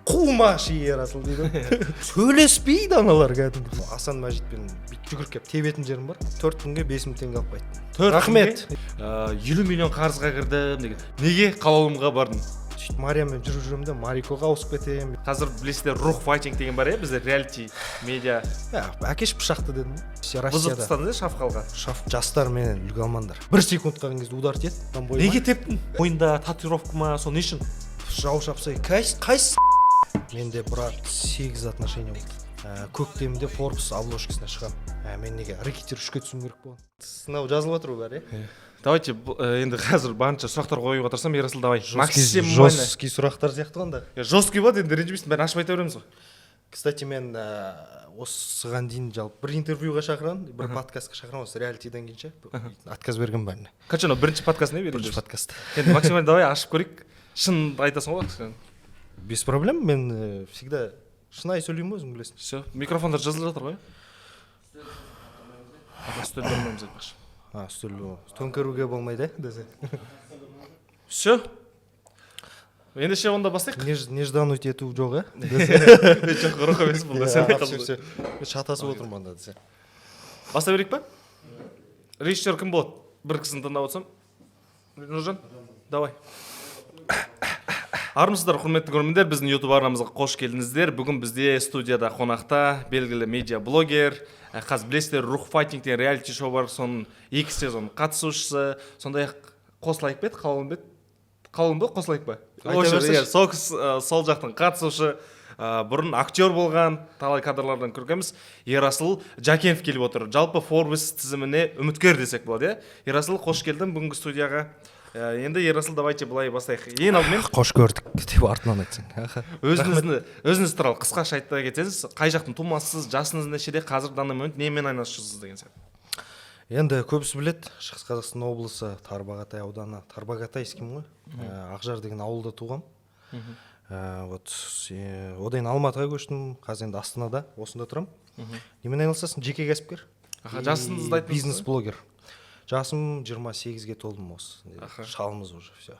Қумаш, Ерасыл дейді. Сөйлеспейді аналар кәдімгі. Асан Мәжитпен бүйтіп жүгіріп келіп тебетін жерім бар. 4 күнге 5000 теңге алып қайттым. 4 Рахмет. 50 миллион қарызға кірдім деген. Неге Қалаулымға бардың? Сөйтіп Марияммен жүріп жүремін да, Марикоға ауысып кетемін. Қазір, білесіздер, Рух файтинг деген бар, иә, бізде реалити медиа. Ә, әкеш пышақты дедім ғой. Все, Бұзып Россияда тастадың да Шафқалға. Шаф жастарменен үлгі алмаңдар. Бір секунд қалған кезде удар тиеді там бойыма. Неге тептің? Мойында татуировка ма, сол не үшін? Жау шапса, қайсы қайсы. Менде, брат, сегіз отношение болды. Көктемде Форбс обложкасына шығамын. Мен неге Рэкетир 3-ке түсуім керек болған? Мынау жазылып жатыр ғой бәрі, иә? Давайте, енді қазір барынша сұрақтар қоюға тырысамын. Ерасыл, давай максимально. Жесткий сұрақтар сияқты ғой анда. Жесткий болады енді, ренжімейсің, бәрін ашып айта береміз ғой. Кстати, мен осыған дейін жалпы бір интервьюға шақырған, бір подкастқа шақырған, осы реалитиден кейін ше, отказ берген бәріне. Қашан ол? Бірінші подкаст не? Бірінші подкаст. Енді максимально давай ашып көрейік. Шын айтасың ғой. Без проблем, мен всегда шынайы сөйлеймін ғой, өзің білесің. Все, микрофондар жазылып жатыр ғой. Аха, үстелді ұрмаймыз айтпақшы. А, үстел төңкеруге болмайды, иә, десе. Все, ендеше онда бастайық. Неждануть ету жоқ, иә? Жоқ, рух емес бұл. Иә, всё, всё. Мен шатасып отырмын анда десе. Баста берейік па? Режиссер кім болады? Бір кісіні тыңдап отырсам. Нұржан, давай. Армысыздар, құрметті көрермендер! Біздің Ютуб арнамызға қош келдіңіздер. Бүгін бізде студияда қонақта белгілі медиа блогер, қазір білесіздер, Рух файтинг деген реалити шоу бар, соның екі сезон қатысушысы, сондай ақ қосылайық па еді, Қалаулым ба еді, Қалаулым ба, қосылайық па? Айта В общем, берсеші. Иә, сол кісі, сол жақтың қатысушы, бұрын актер болған, талай кадрлардан көргенбіз, Ерасыл Жакенов келіп отыр. Жалпы Форбс тізіміне үміткер десек болады, иә. Ерасыл, қош келдің бүгінгі студияға. Енді, Ерасыл, давайте былай бастайық. Ең алдымен Қош көрдік деп артынан айтсаң, аха. Өзіңіз туралы қысқаша айта кетсеңіз: қай жақтың тумасысыз, жасыңыз нешеде, қазір данный момент немен айналысып жүрсіз деген сияқты. Енді көбісі біледі, Шығыс Қазақстан облысы, Тарбағатай ауданы, Тарбағатайскиймін ғой. Ақжар деген ауылда туғам. Вот одан кейін Алматыға көштім, қазір енді Астанада, осында тұрамын. Немен айналысасың? Жеке кәсіпкер. Аха, И жасыңызды айтыңыз. Бизнес блогер. Жасым 28-ге толдым осы. Шалмыз уже, все.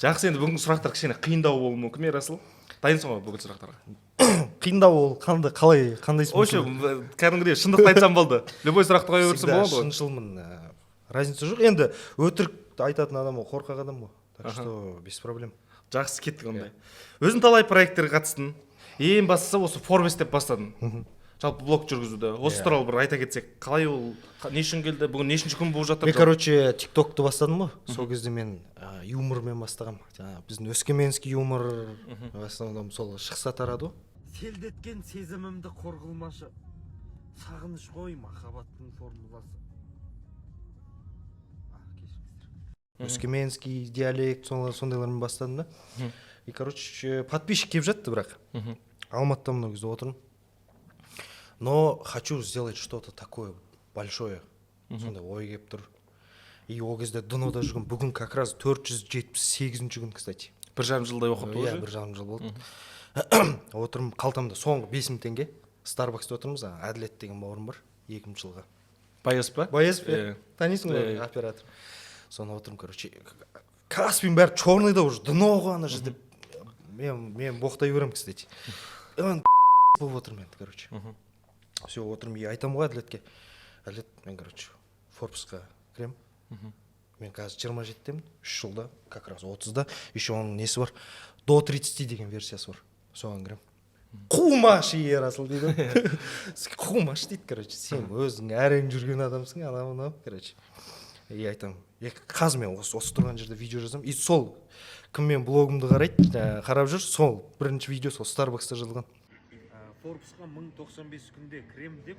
Жақсы, енді бүгінгі сұрақтар кішкене қиындау болуы мүмкін. Ерасыл, дайынсың ғой бүкіл сұрақтарға? Қиындау ол қандай, қалай, қандай? В общем, кәдімгідей шындықты айтсам болды, любой сұрақты қоя берсем Всегда болады ғой. шыншылмын, разница жоқ. Енді өтірік айтатын адам ол қорқақ адам ғой, так что без проблем. Жақсы, кеттік онда. Өзің талай проекттерге қатыстың, ең бастысы осы Форбес деп бастадың жалпы блог жүргізуді. Осы туралы бір айта кетсек, қалай ол, не үшін келді, бүгін нешінші күн болып жатыр? Мен, короче, Тик Токты бастадым ғой. Сол кезде мен юмормен бастағанмын, жаңағы біздің өскеменский юмор в основном сол шықса тарады ғой. Селдеткен сезімімді қор қылмашы, сағыныш қой махаббаттың формуласы. А, кешіріңіздер. Өскеменский диалект, сондайлармен бастадым да. И, короче, подписчик келіп жатты, бірақ Алматыда мына кезде отырмын, но хочу сделать что-то такое большое, сондай ой келіп тұр. И ол кезде днода жүрген. Бүгін как раз 478-күн, кстати. 1,5 жылдай болып қалыпты Иә, уже. 1,5 жыл болды. Отырмын, қалтамда соңғы 5000 теңге. Старбакста отырмыз. Ана Әділет деген бауырым бар, 2000 жылғы. Байыз па? Байыз па? Иә. Танисың ғой? Иә. Оператор. Соны отырмын, короче, Каспидің бәрі черный да, уже дно ғой ана жерде. Мен боқтай беремін, кстати. Болып отырмын енді, короче. Все, отырмын и айтамын ғой Әділетке: «Әділет, мен, короче, Форбсқа кіремін. Мен қазір 27-демін, 3 жылда как раз 30-да. Еще оның несі бар, до 30 деген версиясы бар, соған кіремін». «Қумаш, Ерасыл, — дейді, — қумаш, — дейді, — короче, сен өзің әрең жүрген адамсың», анау мынау короче. И айтамын: «Е, қазір мен осы тұрған жерде видео жазамын». И сол кім менің блогымды қарайды, жаңағы қарап жүр, сол бірінші видео сол Старбакста жазылған. Форбсқа 1095 күнде кірем деп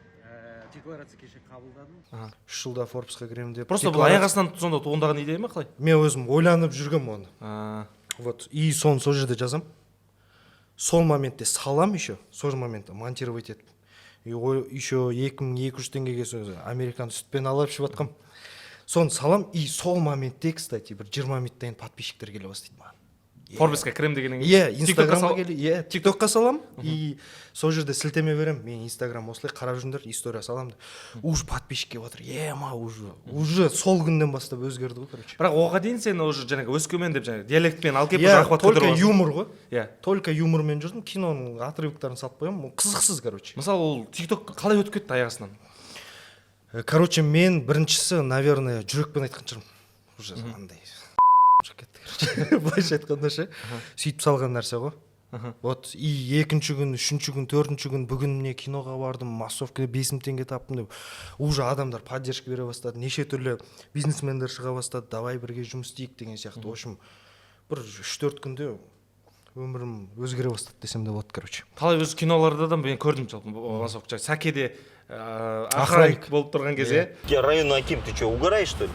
декларация кеше қабылдадым. 3 жылда Форбсқа кіремін деп Просто бұл аяқ астынан сонда туындаған идея ма, қалай? Мен өзім ойланып жүргенмін оны. Вот, и соны сол жерде жазам, сол моментте салам, еще сол моментте монтировать етіп. И еще 2200 теңгеге сол американ сүтпен алып ішіп жатқанмын. Соны салам, и сол моментте, кстати, бір 20 минуттан кейін подписчиктер келе бастайды маған. Форбесқа кірем дегеннен кейін? Иә, Инстаграмға келе, иә, ТикТокқа саламын и сол жерде сілтеме беремін: мен Инстаграм осылай, қарап жүріңдер, история саламын деп. Уже подписчик келіп жатыр, ема, уже сол күннен бастап өзгерді ғой, короче. Бірақ оған дейін сен уже жаңағы Өскемен деп, жаңағы диалектпен алып келіп, уже Иә, охват только көтеріп аласың. Юмор ғой. Только юмормен жүрдім, киноның отрывоктарын салып қоямын, ол қызықсыз, короче. Мысалы, ол ТикТок қалай өтіп кетті аяқ астынан? Короче, мен біріншісі, наверное, жүрекпен айтқан шығармын, уже андай шығып кетті, короче, былайша айтқанда ше, сөйтіп салған нәрсе ғой. Вот, и екінші күн, үшінші күн, төртінші күн, бүгін міне киноға бардым, массовкада 5000 теңге таптым деп, уже адамдар поддержка бере бастады, неше түрлі бизнесмендер шыға бастады, давай бірге жұмыс істейік деген сияқты. В общем, бір 3-4 күнде өмірім өзгере бастады десем де болады, короче. Талай өзі киноларда да мен көрдім, жалпы массовка Сәкеде охранник Охранник. болып тұрған кезде. Я районный аким, ты что, угораешь, что ли?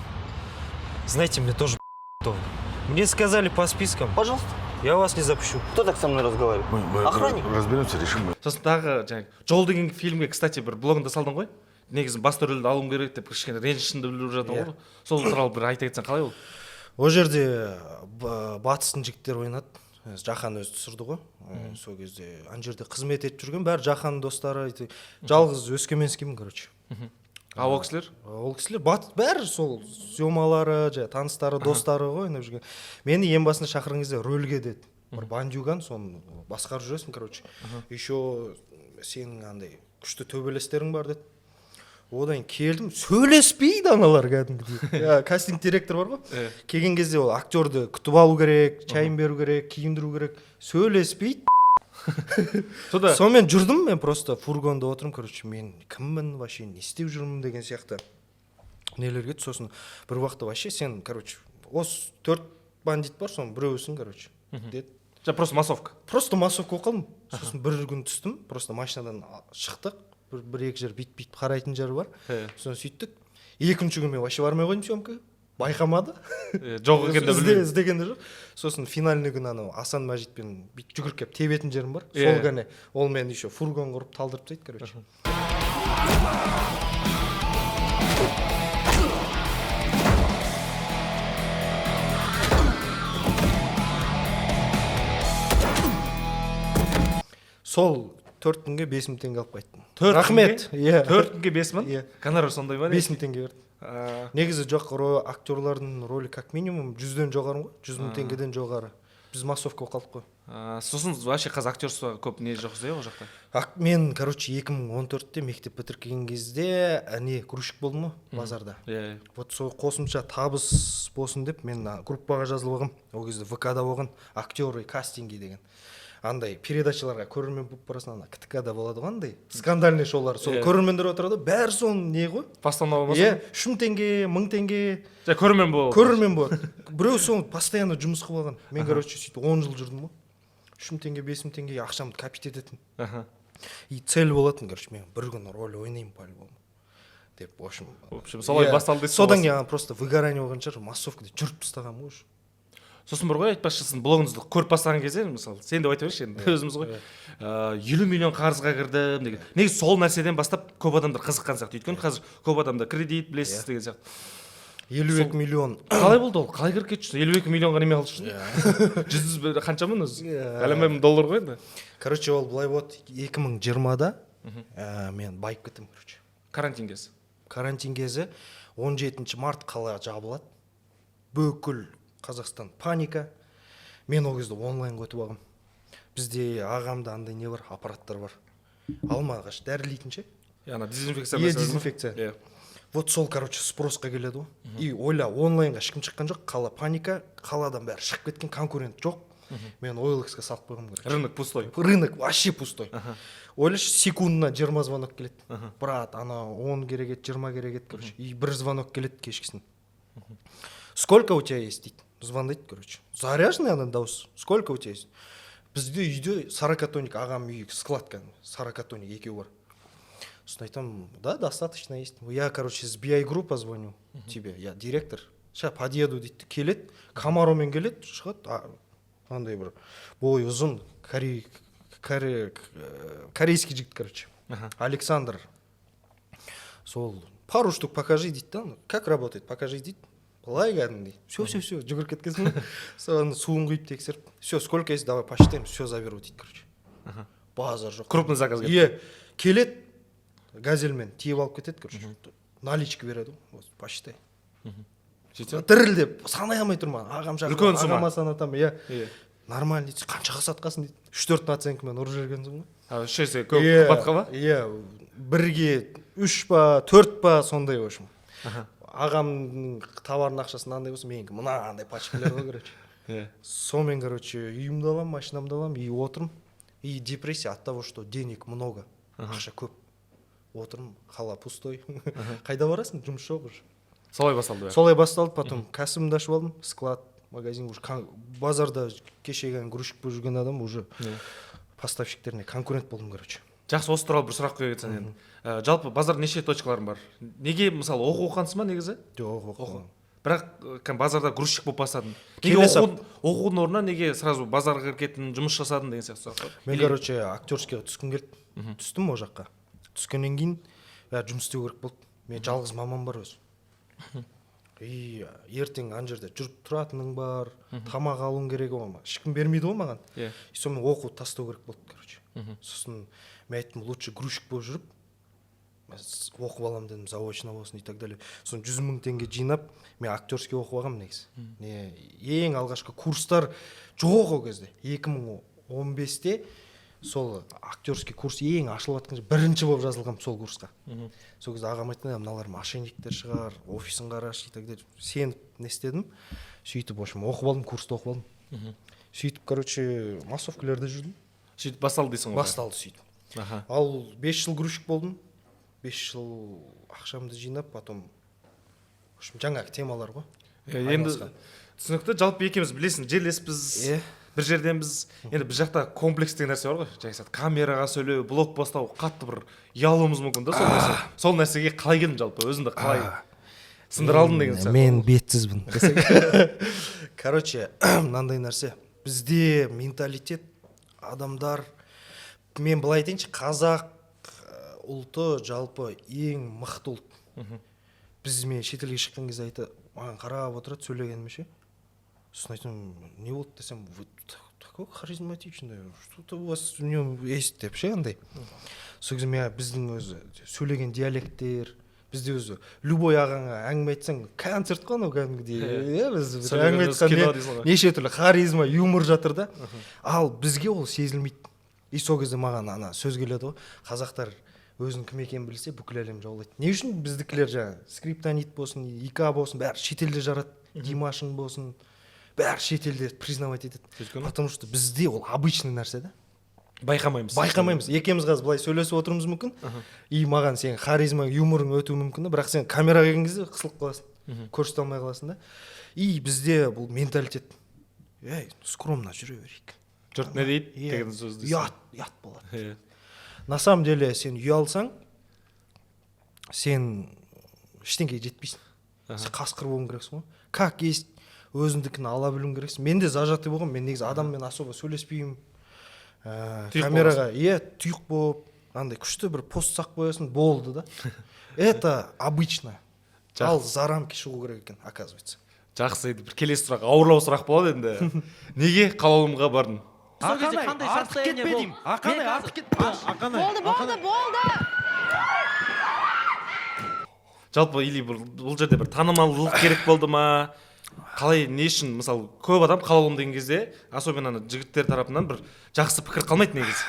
Знаете, мне тоже удобно. Мне сказали по спискам. Пожалуйста. Я вас не запущу. Кто так со мной разговаривает? Мы Охранник? разберемся, решим. Сосын тағы жаңағы Жол деген фильмге, кстати, бір блогында салдың ғой, негізі басты рөлді алуым керек деп, кішкене ренішіңді білдіріп жатыр ғой. Сол туралы бір айта кетсең, қалай ол? Ол жерде батыстың жігіттері ойнады. Жахан өзі түсірді ғой. Сол кезде ана жерде қызмет етіп жүрген бәрі Жаханның достары, жалғыз өскеменскиймін, короче. А ол кісілер? Ол кісілер бәрі сол съемалары, жаңағы таныстары, достары ғой ойнап жүрген. Мені ең басында шақырған кезде рөлге деді, бір бандюган, соны басқарып жүресің, короче, еще сенің андай күшті төбелестерің бар деді. Одан кейін келдім, сөйлеспейді аналар кәдімгідей. Иә, кастинг директор бар ғой. Келген кезде ол актерді күтіп алу керек, чайын беру керек, киіндіру керек, сөйлеспейді. Сонда Сонымен жүрдім мен, просто фургонда отырмын, короче, мен кіммін вообще, не істеп жүрмін деген сияқты нелер кетті. Сосын бір уақытта вообще сен, короче, осы төрт бандит бар, соның біреуісің, короче, деді. Жаңа просто массовка. Просто массовка болып қалдым. Сосын бір күн түстім, просто машинадан шықтық, бір екі жер бүйтіп бүйтіп қарайтын жер бар. Сосын сөйттік. Екінші күн мен вообще бармай қойдым съемкаға, байқамады. Жоқ екенін де білмеймін. Іздеген де жоқ. Сосын финальный күні анау Асан Мәжитпен бүйтіп жүгіріп келіп тебетін жерім бар. Сол күні ол мені еще фургон құрып талдырып тастайды, короче. Сол 4 күнге 5000 теңге алып қайттым. 4 Рахмет, иә. 4 күнге 5000? Иә. Гонорар сондай ма, не? 5000 теңге берді. Негізі жоқ, актерлардың рөлі как минимум 100-ден жоғары ғой, 100 000 теңгеден жоғары. Біз массовка болып қалдық қой. Сосын вообще қазір актерство көп не жоқ иә ол жақта? Мен, короче, 2014-те мектеп бітіріп келген кезде не, грузчик болдым ғой базарда. Иә. Вот, сол қосымша табыс болсын деп мен группаға жазылып алғанмын. Ол кезде ВК да болған «Актеры кастинги» деген андай передачаларға көрермен болып барасың. Ана КТК да болады ғой андай скандальный шоулар, сол көрермендер отырады ғой, бәрі соның не ғой. Постанова ма? Иә, 3000 теңге, 1000 теңге. Жаңа көрермен болады. Көрермен болады біреу, соны постоянно жұмыс қылып алған. Мен, короче, сөйтіп 10 жыл жүрдім ғой, 3000 теңге, 5000 теңге ақшамды копить ететін. И цель болатын, короче, мен бір күні роль ойнаймын по любому деп, в общем. В общем, солай Иә. басталды дейсіз. Содан кейін ана просто выгорание болған шығар, массовкада жүріп тастағанмын ғой уже. Сосын бір ғой, айтпақшы, сіздің блогыңызды көріп бастаған кезде, мысалы, сен деп айта берейінші енді, өзіміз ғой, 50 миллион қарызға кірдім деген. Негізі сол нәрседен бастап көп адамдар қызыққан сияқты, өйткені қазір көп адамда кредит, білесіз, деген сияқты. 52 миллион. Қалай болды ол, қалай кіріп кетті? 52 миллионға неме алды жүрсің? Жүз бір қанша мың өзі? Иә. Әлембай мың доллар ғой енді. Короче, ол былай болады: 2020-да мен байып кеттім, короче. Карантин кезі. Карантин кезі, 17 март қала жабылады, бүкіл Қазақстан паника. Мен ол кезде онлайнға өтіп алғанмын. Бізде ағамда андай не бар, аппараттар бар, алма ағаш дәрілейтін ше. Ана дезинфекция Иә, мәселесі ма? дезинфекция. Вот сол, короче, спросқа келеді ғой. И ойла, онлайнға ешкім шыққан жоқ, қала паника, қаладан бәрі шығып кеткен, конкурент жоқ. Мен OLX-қа салып қойғанмын, короче. Рынок пустой. Рынок вообще пустой. Ойлашы, секундына 20 звонок келеді: брат, ана 10 керек еді, 20 керек еді, короче. И бір звонок келеді кешкісін: «Сколько у тебя есть?» — дейді. Звондайды, короче, заряженный ана дауыс: «Сколько у тебя есть?» Бізде үйде сорокатонник, ағам үйі склад кәдімгі, сорокатонник екеуі бар. Сосын айтамын: «Да, достаточно есть». «Я, короче, с BI группа звоню тебе, я директор, сейчас подъеду», — дейді. Келеді, Камаромен келеді, шығады, андай бір бойы ұзын корейский жігіт, короче, Александр. Сол: «Пару штук покажи», — дейді да. «Как работает, покажи», — дейді. Былай кәдімгідей, все, все, все, жүгіріп кеткенсің ғой. Соны суын құйып тексеріп, все, сколько есть, давай посчитаем, все заберу дейді, короче, базар жоқ. Крупный заказ келді. Иә, келеді, газельмен тиеп алып кетеді, короче, наличка береді ғой, вот посчитай. Сөйтсем? Дірілдеп санай алмай тұрмын, ағам шақырып, Үлкен сумма. ағама санатамын, иә. Нормально дейді, қаншаға сатқансың дейді, үш төрт наценкамен ұрып жібергенсің ғой. А, үш есе көп. Иә, қымбатқа ма? Иә, бірге үш па, төрт па, сондай, в общем. Ағамның товарының ақшасы мынандай болса, менікі мынандай пачкалар ғой, короче. Сонымен, короче, үйімді аламын, машинамды аламын и отырмын, и депрессия от того, что денег много, ақша көп, отырмын, қала пустой, қайда барасың, жұмыс жоқ уже. Солай басталды бәрі. Солай басталды. Потом кәсібімді ашып алдым, склад, магазин, уже базарда кешегі грузчик болып жүрген адам уже поставщиктеріне конкурент болдым, короче. Жақсы, осы туралы бір сұрақ қоя кетсең енді. Жалпы базарда неше точкаларың бар? Неге, мысалы, оқу оқығансың ба негізі? Жоқ, оқымадым. Бірақ базарда грузчик болып бастадың. Неге? Келесі Оқудың орнына неге сразу базарға кіріп кеттің, жұмыс жасадың деген сияқты сұрақ бар. Мен, короче, актерскийға түскім келді, түстім. Ол жаққа түскеннен кейін бәрі жұмыс істеу керек болды. Мен жалғыз, мамам бар өзі, и ертең ана жерде жүріп тұратының бар, тамақ алуың керек, оған ешкім бермейді ғой маған. И сонымен оқуды тастау керек болды, короче. Сосын мен айттым, лучше грузчик болып жүріп мен оқып аламын дедім, заочно болсын и так далее. Сосын 100 000 теңге жинап, мен актерский оқып алғанмын негізі. Не, ең алғашқы курстар жоқ ол кезде, 2015-те сол актерский курс ең ашылып жатқан кезде бірінші болып жазылғанмын сол курсқа. Сол кезде ағам айтқан: «Е, мыналар мошенниктер шығар, офисін қарашы» и так далее. Сеніп не істедім, сөйтіп, в общем, оқып алдым, курсты оқып алдым. Сөйтіп, короче, массовкалерде жүрдім. Сөйтіп басталды дейсің ғой. Басталды сөйтіп. Ал 5 жыл грузчик болдым, 5 жыл ақшамды жинап, потом, в общем, жаңағы темалар ғой. Иә, енді Айналысқан. түсінікті. Жалпы екеуміз, білесің, жерлеспіз, бір жерденбіз. Енді біз жақта комплекс деген нәрсе бар ғой, жай айтсақ, камераға сөйлеу, блог бастау, қатты бір ұялуымыз мүмкін да сол нәрсе. Сол нәрсеге қалай келдің, жалпы өзіңді қалай сындыра алдың деген сияқты. Мен бетсізбін десең. Короче, мынандай нәрсе, бізде менталитет, адамдар, мен былай айтайыншы, қазақ ұлты жалпы ең мықты ұлт. Біз, мен шетелге шыққан кезде айтады, маған қарап отырады сөйлегеніме ше. Сосын айтамын, не болды десем, вы такой харизматичный, что то у вас в нем есть деп ше андай. Сол кезде мен біздің өзі сөйлеген диалекттер, бізде өзі любой ағаңа әңгіме айтсаң, концерт қой анау кәдімгідей, иә, біз бір Сөйлеген әңгіме өзі айтқан кино дейсің ғой. Неше түрлі харизма, юмор жатыр да, ал бізге ол сезілмейді. И сол кезде маған ана сөз келеді ғой: қазақтар өзінің кім екенін білсе, бүкіл әлем жаулайды. Не үшін біздікілер жаңағы Скриптонит болсын, ИК болсын, бәрі шетелде жарады, Димашың болсын, бәрі шетелде признавать етеді? Өйткені? Потому что бізде ол обычный нәрсе да. Байқамаймыз. Байқамаймыз. Екеуміз қазір былай сөйлесіп отыруымыз мүмкін, и маған сенің харизмаң, юморың өтуі мүмкін да, бірақ сен камераға келген кезде қысылып қаласың, көрсете алмай қаласың да. И бізде бұл менталитет: ей, скромно жүре берейік, жұрт не дейді Иә. деген сөз дейсің. Ұят, ұят болады. На самом деле сен ұялсаң, сен ештеңеге жетпейсің. Сен қасқыр болуың керексің ғой, как есть өзіңдікін ала білуің керексің. Мен де зажатый болғанмын. Мен негізі адаммен особо сөйлеспеймін. Тұйық. Камераға, иә, тұйық болып, андай күшті бір пост салып қоясың, болды да, это обычно. Ал за рамки шығу керек екен, оказывается. Жақсы, енді бір келесі сұрақ ауырлау сұрақ болады енді: неге Қалаулымға бардың? Сол кезде қандай Артық состояние кетпе болды? деймін, Ақанай. Мен Артық кетпе, Ақанай. Болды, болды, болды. Жалпы, или бір бұл жерде бір танымалдылық керек болды ма, қалай, не үшін? Мысалы, көп адам Қалаулым деген кезде, особенно ана жігіттер тарапынан бір жақсы пікір қалмайды негізі.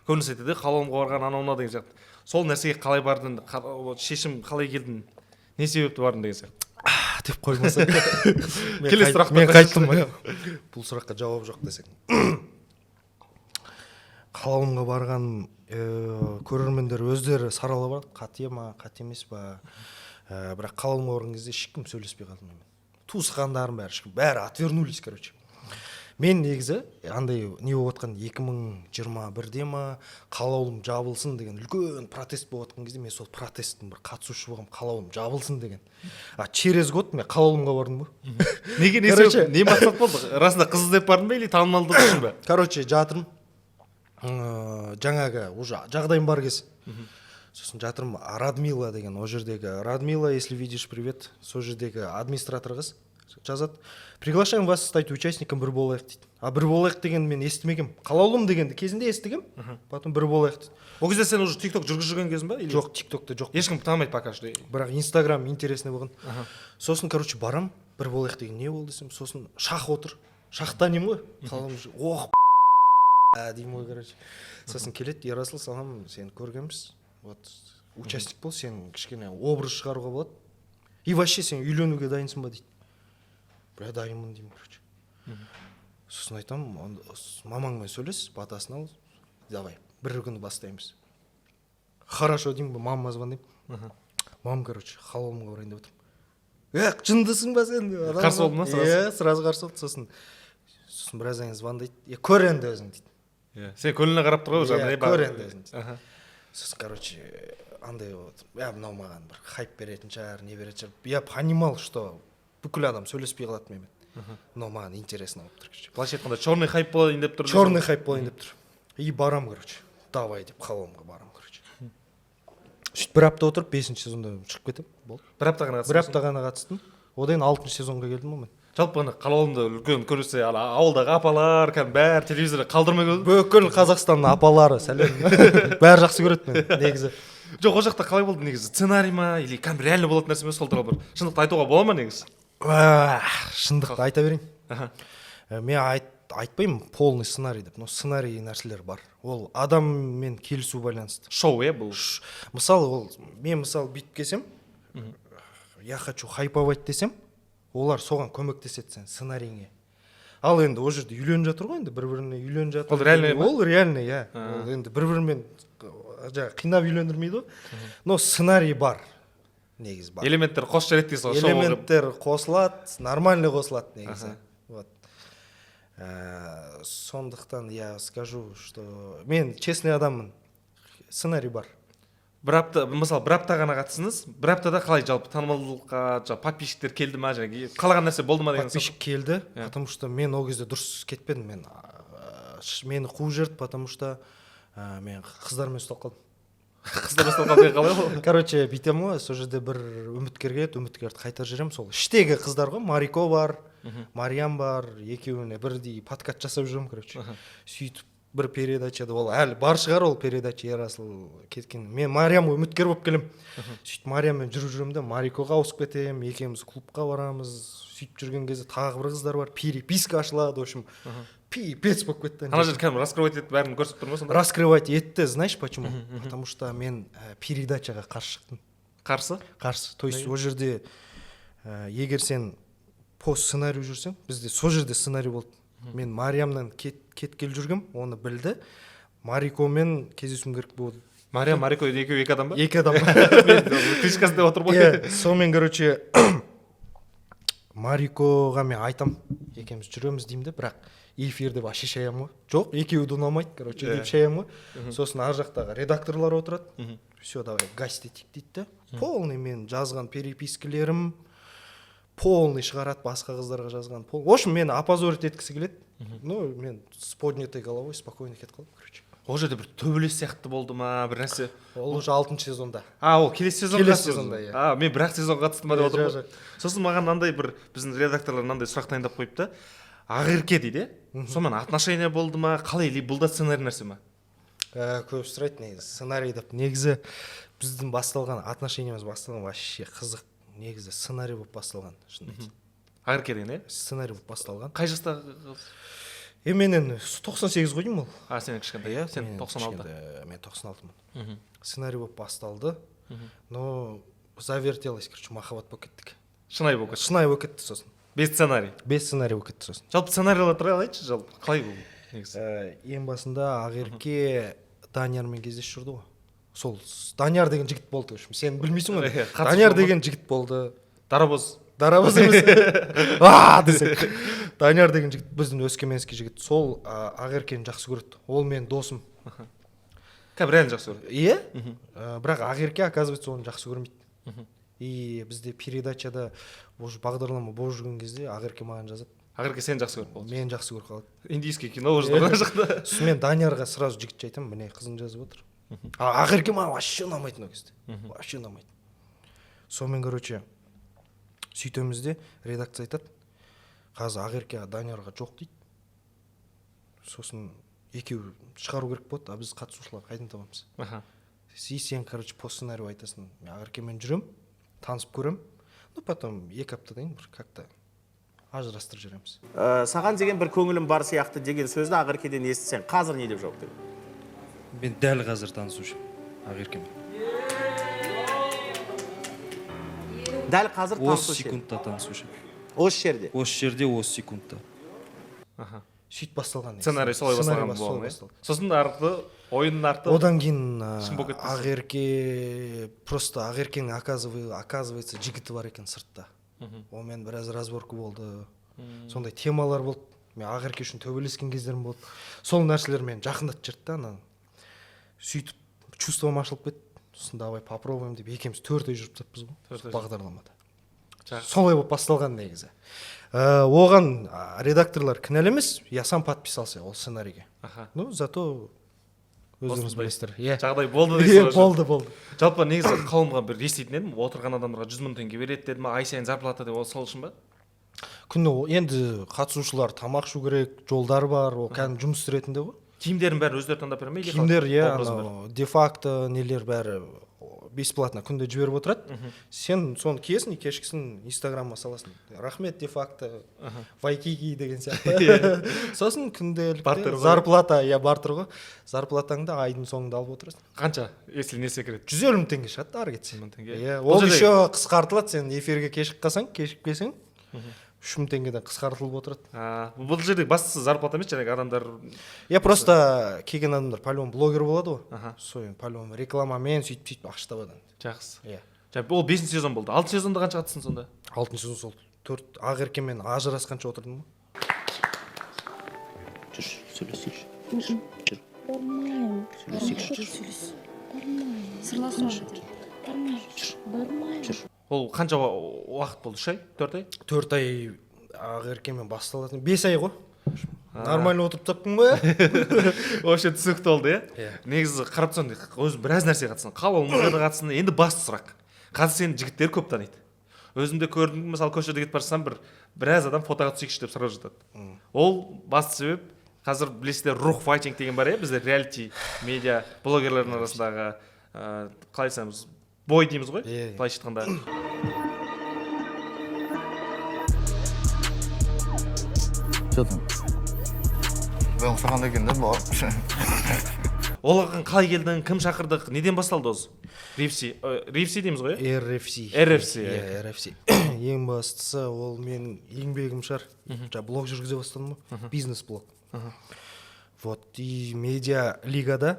Көбінесе айтады: Қалаулымға барған анау мынау деген сияқты. Сол нәрсеге қалай бардың, вот шешім қалай келдің, не себепті бардың деген сияқты. Деп қоймаса. Мен Келесі сұрақта мен қайтасың. қайттым, бұл сұраққа жауап жоқ десең. Қалаулымға барған көрермендер өздері саралап алады, қате ма, қате емес па. Бірақ Қалаулымға барған кезде ешкім сөйлеспей қалды менімен, туысқандарым бәрі, ешкім, бәрі отвернулись. Короче, мен негізі андай не болып жатқан, 2021-де ма, Қалаулым жабылсын деген үлкен протест болып жатқан кезде мен сол протесттің бір қатысушы болғанмын, Қалаулым жабылсын деген. А через год мен Қалаулымға бардым ғой. Неге, не Короче- себеп, не мақсат болды? Расында қыз іздеп бардың ба или танымалдық үшін бе? Короче, жатырмын, жаңағы уже жағдайым бар кез. Сосын жатырмын, Радмила деген, ол жердегі Радмила, если видишь, привет, сол жердегі администратор қыз жазады: «Приглашаем вас стать участником «Бір болайық», — дейді. А «Бір болайық» деген мен естімегенмін, «Қалаулым» дегенді кезінде естігемін, потом «Бір болайық» дейді. Ол кезде сен уже Тик Ток жүргізіп жүрген кезің ба или? Жоқ, Тик Токта жоқ. Ешкім танымайды пока что. Бірақ Инстаграм интересный болған. Сосын, короче, барам, «Бір болайық» деген не болды десем, сосын Шах отыр, Шах танимын ғой, Қалаулым. Ох, деймін ғой, короче. Сосын келеді: «Ерасыл, салам, сені көргенбіз, вот участник бол, сен кішкене образ шығаруға болады, и вообще сен үйленуге дайынсың ба?» — дейді. «Бля, дайынмын», — деймін, короче. Сосын айтамын: «Онда мамаңмен сөйлес, батасын ал, давай бір күні бастаймыз». «Хорошо», — деймін. Мамама звондаймын: «Мам, короче, Қалаулымға барайын деп отырмын». «Е, жындысың ба сен?» Қарсы болды ма сразу? Иә, сразу қарсы болды. Сосын біраздан кейін звондайды: «Е, көр енді өзің», — дейді. Иә, сен көңіліне қарап тұр ғой уже. Иә, Не бар? Көр енді өзің дейді. Сосын, короче, андай вот, иә, мынау маған бір хайп беретін шығар, не беретін шығар. Я понимал, что бүкіл адам сөйлеспей қалады менімен, но маған интересно болып тұр, короче. Былайша айтқанда, черный хайп болайын деп тұр. Черный хайп болайын деп тұр. И барам, короче, давай деп Қалаулымға барам, короче. Сөйтіп бір апта отырып, бесінші сезонда шығып кетемін, болды. Бір апта ғана? Бір апта ғана қатыстым, одан кейін алтыншы сезонға келдім ғой мен. Жалпы ана Қалаулымда үлкен көрсе, ана ауылдағы апалар кәдімгі бәрі телевизорда қалдырмай көрді. Бүкіл Қазақстанның апалары, сәлем, бәрі жақсы көреді мені негізі. Жоқ, ол жақта қалай болды негізі? Сценарий ма или кәдімгі реально болатын нәрсе ме? Сол туралы бір шындықты айтуға бола ма негізі? Уah, шындықты айта берейін. Мен айтпаймын полный сценарий деп, но сценарий нәрселер бар, ол адаммен келісу байланысты. Шоу, иә, бұл? Мысалы, ол мен, мысалы, бүйтіп келсем, «я хочу хайповать» десем, олар соған көмектеседі, сен сценарийіңе. Ал енді ол жерде үйленіп жатыр ғой, енді бір біріне үйленіп жатыр. Ол реальный ма? Ол реальный, иә. Ол енді бір бірімен жаңағы қинап үйлендірмейді ғой, но сценарий бар негізі, бар. Элементтер қосып жібереді дейсің ғой шоу. Элементтер қосылады, нормальный қосылады негізі. Вот. Сондықтан я скажу, что мен честный адаммын, сценарий бар. Бір апта, мысалы, бір апта ғана қатыстыңыз. Бір аптада қалай жалпы танымалдылыққа, жаңағы подписчиктер келді ма және қалаған нәрсе болды ма деген? Подписчик келді. Потому что мен ол кезде дұрыс кетпедім, мен мені қуып жіберді, потому что мен қыздармен ұсталып қалдым. Қыздар ұсталып қалды деген қалай ол? Короче, бүйтемін ғой, сол жерде бір үміткер келеді, үміткерді қайтарып жіберемін. Сол іштегі қыздар ғой, Марико бар, Мариям бар, екеуіне бірдей подкат жасап жүремін, короче. Сөйтіп бір передачада, ол әлі бар шығар ол передача, Ерасыл кеткен, мен Мариямға үміткер болып келемін. Сөйтіп Марияммен жүріп жүремін де, Марикоға ауысып кетемін, екеуміз клубқа барамыз. Сөйтіп жүрген кезде тағы бір қыздар бар, переписка ашылады, в общем, пипец болып кетті. Ана жерде кәдімгі раскрывать етіп, бәрін көрсетіп тұр ма сонда? Раскрывать етті. Знаешь почему? Потому что мен передачаға қарсы шықтым. Қарсы? Қарсы, то есть ол жерде егер сен по сценарию жүрсең, бізде сол жерде сценарий болды. Мен Мариямнан кеткелі жүргем, оны білді, Марикомен кездесуім керек болды. Мариям, Марико екеуі екі адам ба? Екі адам. Мен кличкасы деп отыр ғой. Иә, сонымен, короче, Марикоға мен айтам, екеуміз жүреміз деймін де, бірақ эфирде вообще шаямын ғой, жоқ, екеуі де ұнамайды, короче, деп шаямын ғой. Сосын ар жақтағы редакторлар отырады: «Все, давай гасить етейік», — дейді да, полный мен жазған перепискалерім полный шығарады, басқа қыздарға жазған. В общем, мені опозорить еткісі келеді, но мен с поднятой головой спокойно кетіп қалдым, короче. Ол жерде бір төбелес сияқты болды ма, бір нәрсе? Ол уже алтыншы сезонда. А, ол келесі сезон? Келесі сезонда, иә. А, мен бір ақ сезонға қатыстым ба деп Иә, отырмын жоқ. ғой. Сосын маған мынандай бір біздің редакторлар мынандай сұрақ дайындап қойыпты: Ақерке дейді, иә, сонымен отношения болды ма қалай или бұл да сценарий нәрсе ма? Көп сұрайды негізі сценарий деп. Негізі біздің басталған отношениямыз басталған вообще қызық, негізі сценарий болып басталған, шынын айтайын. Ақерке деген, иә? Сценарий болып басталған. Қай жастағы қыз? Е, менен 98 ғой деймін ол. А, сен кішкентай, иә, сен Мен 96. кішкентай, мен 96-мын. Сценарий болып басталды, но завертелось, короче, махаббат болып кеттік. Шынайы болып кетті. Шынайы болып кетті сосын. Без сценарий. Без сценарий болып кетті сосын. Жалпы сценарийлар туралы айтшы, жалпы қалай бұл негізі? Ең басында Ақерке Даниярмен кездесіп жүрді ғой. Сол Данияр деген жігіт болды, в общем, сен білмейсің ғой. Иә, қатысы Данияр жоқ ма? деген жігіт болды. Дарабоз. Дарабоз емес, а десең, Данияр деген жігіт, біздің өскеменский жігіт. Сол Ақеркені жақсы көреді, ол менің досым. Кәдімгі реально жақсы көреді? Иә. Бірақ Ақерке, оказывается, оны жақсы көрмейді. И бізде передачада уже бағдарлама болып жүрген кезде Ақерке маған жазады. Ақерке сені жақсы көріп қалды. Мені жақсы көріп қалады. Индийский кино уже ана жақта. Сосын мен Даниярға сразу жігітше айтамын: «Міне, қызың жазып отыр». А Ақерке маған вообще ұнамайтын ол кезде, вообще ұнамайтын. Сонымен, короче, сөйтеміз де, редакция айтады: қазір Ақерке Даниярға жоқ дейді, сосын екеуі шығару керек болады, а біз қатысушылар қайдан табамыз? И сен, короче, по сценарию айтасың: мен Ақеркемен жүремін, танысып көремін, ну потом 2 аптадан кейін бір как то ажырастырып жібереміз. Саған деген бір көңілім бар сияқты деген сөзді Ақеркеден естісең, қазір не деп жауап бердің? Мен дәл қазір танысушы Ақеркемен. Дәл қазір Осы танысушы. секундта танысушы. Осы жерде. Осы жерде, осы секундта. Сөйтіп басталған негізі. Сценарий солай Сценарий басталған солай болған, иә? басталды. Сосын арты, ойынның арты Одан кейін шын болып кетті. Ақерке, просто Ақеркенің оказывается жігіті бар екен сыртта, онымен біраз разборка болды, сондай темалар болды. Мен Ақерке үшін төбелескен кездерім болды. Сол нәрселер мені жақындатып жіберді да ананы. Сөйтіп чувством ашылып кетті. Сосын давай попробуем деп екеуміз 4 ай жүріп тастаппыз ғой 4 ай. бағдарламада. Жақсы. Солай болып басталған негізі. Оған редакторлар кінәлі емес, я сам подписался ол сценарийге. Ну, зато өздеріңіз Осындай білесіздер, иә. жағдай болды дейсіз Иә, ғой. болды, болды. Жалпы, негізі, қауымға бір еститін едім, отырған адамдарға 100 000 теңге береді деді ма, ай сайын зарплата деп, ол сол үшін ба? Күні енді қатысушылар тамақ ішу керек, жолдар бар, ол кәдімгі жұмыс ретінде ғой. Киімдерін бәрін өздері таңдап бере ме или Киімдер, иә. Образын бәрі? Анау де факто нелер бәрі бесплатно күнде жіберіп отырады. Сен соны киесің и кешкісін инстаграмға саласың: рахмет, де факто Вайкики деген сияқты. Сосын күнделікті Бартер ғой. зарплата, иә, бартер ғой. Зарплатаңды айдың соңында алып отырасың. Қанша, если не секрет? 150 000 теңге шығады ары кетсе. 150 000 теңге. Иә. Бұл Ол жерде- еще қысқартылады. Сен эфирге кешігіп қалсаң, кешігіп келсең, 3000 теңгеден қысқартылып отырады. А, бұл жерде бастысы зарплата емес, жаңағы адамдар. Иә, просто келген адамдар по любому блогер болады ғой. Сол енді по любому рекламамен сөйтіп сөйтіп ақша табады енді. Жақсы. Иә. Жаңа ол бесінші сезон болды, алтыншы сезонда қанша қатыстың сонда? Алтыншы сезон сол төрт Ақеркемен ажырасқанша отырдым ғой. Жүрші, сөйлесейікші. Жүр. Бармаймын. Сөйлесейікші. Бармаймын. Сырласу. Бармаймын. Бармаймын. Ол қанша уақыт болды, 3 ай, 4 ай? 4 ай Ақеркемен басталатын, 5 ай ғой. Нормально отырып таппын ғой, иә. Вообще түсінікті болды, иә. Иә. Негізі, қарап тұрсаң, өзі біраз нәрсеге қатыстың, қалауымызға да қатыстың. Енді басты сұрақ: қазір сені жігіттер көп таниды, өзім де көрдім. Мысалы, көшеде кетіп бара жатсам, біраз адам фотоға түсейікші деп сұрап жатады. Ол басты себеп, қазір білесіздер, рух файтинг деген бар, иә, бізде реалити медиа блогерлердің арасындағы, қалай айтсамыз, бой дейміз ғой, Иә, иә. былайша айтқанда. Че там? Мен ұқсаған екен да бұлар. Ол оған қалай келдің, кім шақырды, неден басталды осы RFC, RFC дейміз ғой, иә? RFC. RFC. Иә, RFC. Ең бастысы, ол менің еңбегім шығар. Жаңа блог жүргізе бастадым ғой, бизнес блог. Вот, и медиа лигада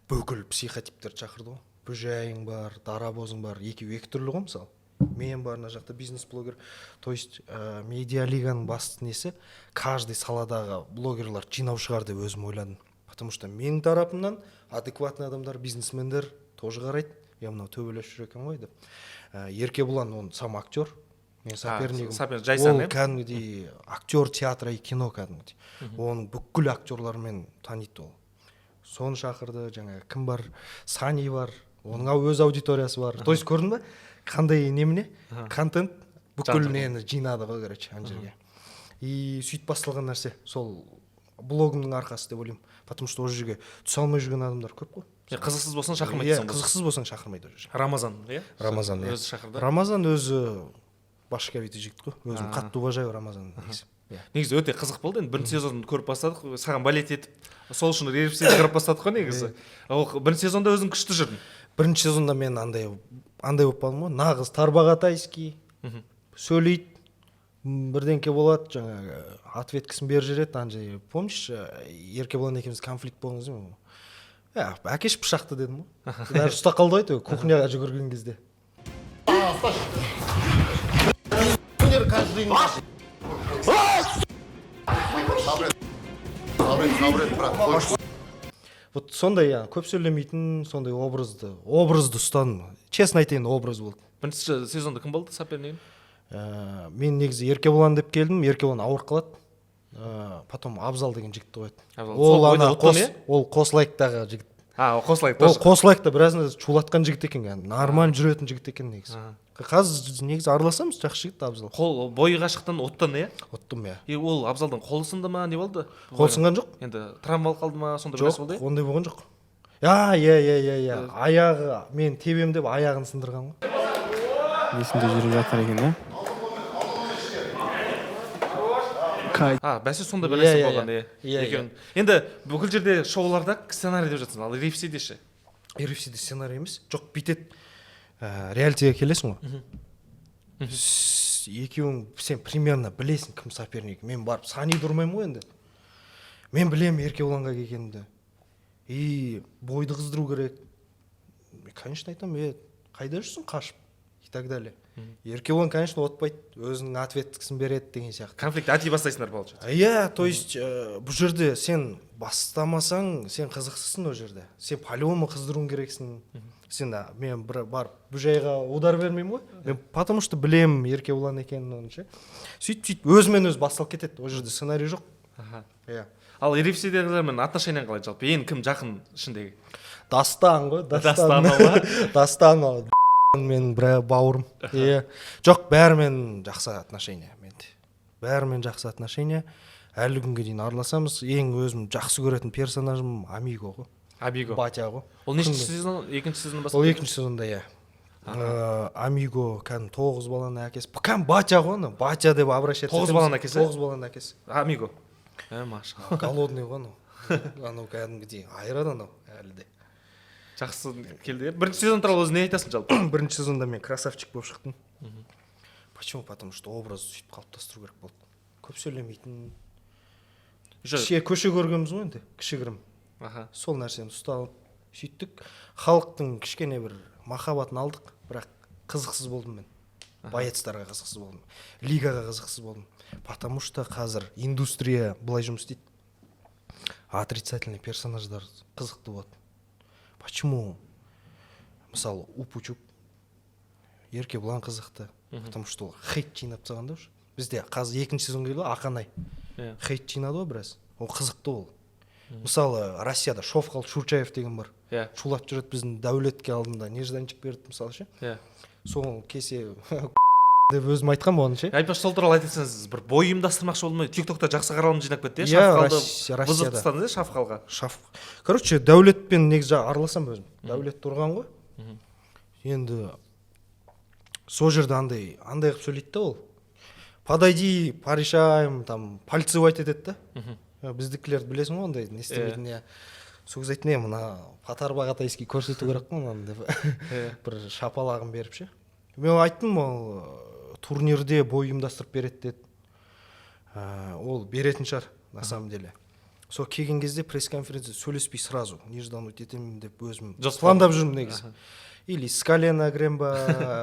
бүкіл психотиптерді шақырды ғой. Бөжайың бар, Дарабозың бар, екеуі екі түрлі ғой. Мысалы, мен бар мына жақта бизнес блогер. То есть медиа лиганың басты несі каждый саладағы блогерлар жинау шығар деп өзім ойладым, потому что менің тарапымнан адекватный адамдар, бизнесмендер тоже қарайды: я мынау төбелесіп жүр екен ғой деп. Еркебұлан, он сам актер, менің сопернигім. Соперник, Жайсан, Ол иә? кәдімгідей актер театра и кино, кәдімгідей оның бүкіл актерлармен таниды ол. Соны шақырды. Жаңағы кім бар, Сани бар, оның өз аудиториясы бар. То есть көрдің ба, қандай немене контент, бүкіл Жан-жақты. нені жинады ғой, короче, ана жерге. И сөйтіп басталған нәрсе сол блогымның арқасы деп ойлаймын, потому что ол жерге түсе алмай жүрген адамдар көп қой. Иә, қызықсыз болсаң, шақырмайды Иә, дейсің ғой. қызықсыз болсаң, шақырмайды ол жерге. Рамазан, иә? Рамазан, иә. Өзі шақырды. Рамазан өзі башковитый жігіт қой, өзім қатты уважаю Рамазанды негізі, иә. Негізі, өте қызық болды. Енді бірінші сезонды көріп бастадық, саған болеть етіп, сол үшін RFC қарап бастадық қой негізі. Ол бірінші сезонда өзің күшті жүрдің. Бірінші сезонда мен андай болып қалдым ғой, нағыз тарбағатайский сөйлейді, бірдеңке болады, жаңағы ответкасын беріп жібереді ана жерге. Помнишь, Еркебұлан екеуміз конфликт болған кезде, ә, әкеші пышақты дедім ғой, даже ұстап қалды ғой әйтеуір кухняға жүгірген кезде. Сабыр брат, қойшы. Вот сондай, иә, көп сөйлемейтін сондай образды ұстадым, честно айтайын, образ болды. Бірінші сезонда кім болды сопернигің? Мен негізі Еркебұлан деп келдім, Еркебұлан ауырып қалады. Потом Абзал деген жігітті қояды. Абзал. Ол Сол бойда ана ұттың, қос иә? ол қос лайктағы жігіт. А, қосылайық. Ол Тоже. Қосылайық та біразында шулатқан жігіт екен, кәдімгі нормально жүретін жігіт екен негізі. Қазір негізі араласамыз, жақсы жігіт Абзал. Қол бойы қашықтан оттан, иә? Ұттым, иә. И ол Абзалдың қолы сынды ма, не болды? Қол сынған жоқ. Енді травма алып қалды ма, сондай бір нәрсе Жоқ, болды, иә? ондай болған жоқ. Иә, аяғы, мен тебем деп аяғын сындырған ғой. Есімде жүріп жатыр екен, иә. А, бәсе, сондай бір Иә, нәрсе иә, болған, иә. иә. Иә. Екеуін енді бүкіл жерде, шоуларда сценарий деп жатсың, ал RFC-де ше? RFC-де сценарий емес, жоқ, бүйтеді. Реалитиге келесің ғой, екеуің, сен примерно білесің, кім соперник. Мен барып Саниді ұрмаймын ғой енді, мен білемін Еркебұланға келгенімді, и бойды қыздыру керек. Мен, конечно, айтамын: «Е, қайда жүрсің қашып?» и так далее. Еркебұлан, конечно, отпайды, өзінің ответкісін береді деген сияқты. Конфликт әдейі бастайсыңдар, получается. Иә, то есть бұл жерде сен бастамасаң, сен қызықсызсың. Ол жерде сен по-любому қыздыруың керексің. Сен мен бір барып Бүжайға удар бермеймін ғой мен, потому что білемін Еркебұлан екенін оны ше. Сөйтіп, сөйтіп өзімен өзі басталып кетеді, ол жерде сценарий жоқ. Иә. Ал RFC-дегілермен отношениең қалай жалпы? Ең кім жақын ішіндегі? Дастан ғой, Дастан. Дастан ма? Дастан ол менің бір бауырым, иә. Жоқ, бәрімен жақсы отношения менде, бәрімен жақсы отношения, әлі күнге дейін араласамыз. Ең өзім жақсы көретін персонажым Амиго ғой. Амиго. Батя ғой. Ол нешінші сезон, екінші сезон Ол екінші сезонда, иә. Амиго кәдімгі тоғыз баланың әкесі, кәдімгі батя ғой, ана батя деп обращаться Тоғыз етеміз. баланың әкесі? Тоғыз баланың әкесі. Амиго, ә, машалла. Голодный ғой анау, анау кәдімгідей айырады анау әлі де. Жақсы келді, иә. Бірінші сезон туралы өзің не айтасың жалпы? Бірінші сезонда мен красавчик болып шықтым. Почему? Потому что образ сөйтіп қалыптастыру керек болды, көп сөйлемейтін. Еще Көше көргенбіз ғой енді кішігірім. Сол нәрсені ұсталып сөйттік, халықтың кішкене бір махаббатын алдық, бірақ қызықсыз болдым мен, боецтарға қызықсыз болдым, лигаға қызықсыз болдым, потому что қазір индустрия былай жұмыс істейді: отрицательный персонаждар қызықты болады. Почему, мысалы, Упучук, Еркебұлан қызықты? Потому что ол хейт жинап тастаған да уже. Бізде қазір екінші сезон келді ғой, Ақанай хейт жинады ғой біраз, ол қызықты ол. Мысалы, Россияда Шовқал Шурчаев деген бар, шулап жүреді, біздің Дәулетке алдында нежданчик берді, мысалы ше. Сол кесе деп өзім айтқанмын оны ше. Айтпақшы, сол туралы айтып кетсеңіз, бір бой ұйымдастырмақшы болды ма? Тик токта жақсы қаралым жинап кетті, иә? Иә, Шавқалды Россияда. бұзып тастадыңыз, иә, Шавқалға. Короче, Дәулетпен негізі араласамын өзім, Дәулет тұрған ғой енді. Сол жерде андай қылып сөйлейді да ол: «Подойди, порешаем», там пальцевать етеді да. Біздікілерді білесің ғой, ондай не істемейтін, иә. Сол кезде айттым: «Е, мына по тарбағатайский көрсету керек қой мынаны», — деп, бір шапалағын беріп ше. Мен айттым, ол турнирде бой ұйымдастырып береді деді. Ол беретін шығар на самом деле. Сол келген кезде пресс-конференция сөйлеспей, сразу неждануть етемін деп өзім Жоспар. пландап жүрмін негізі, или с колена кіремін ба,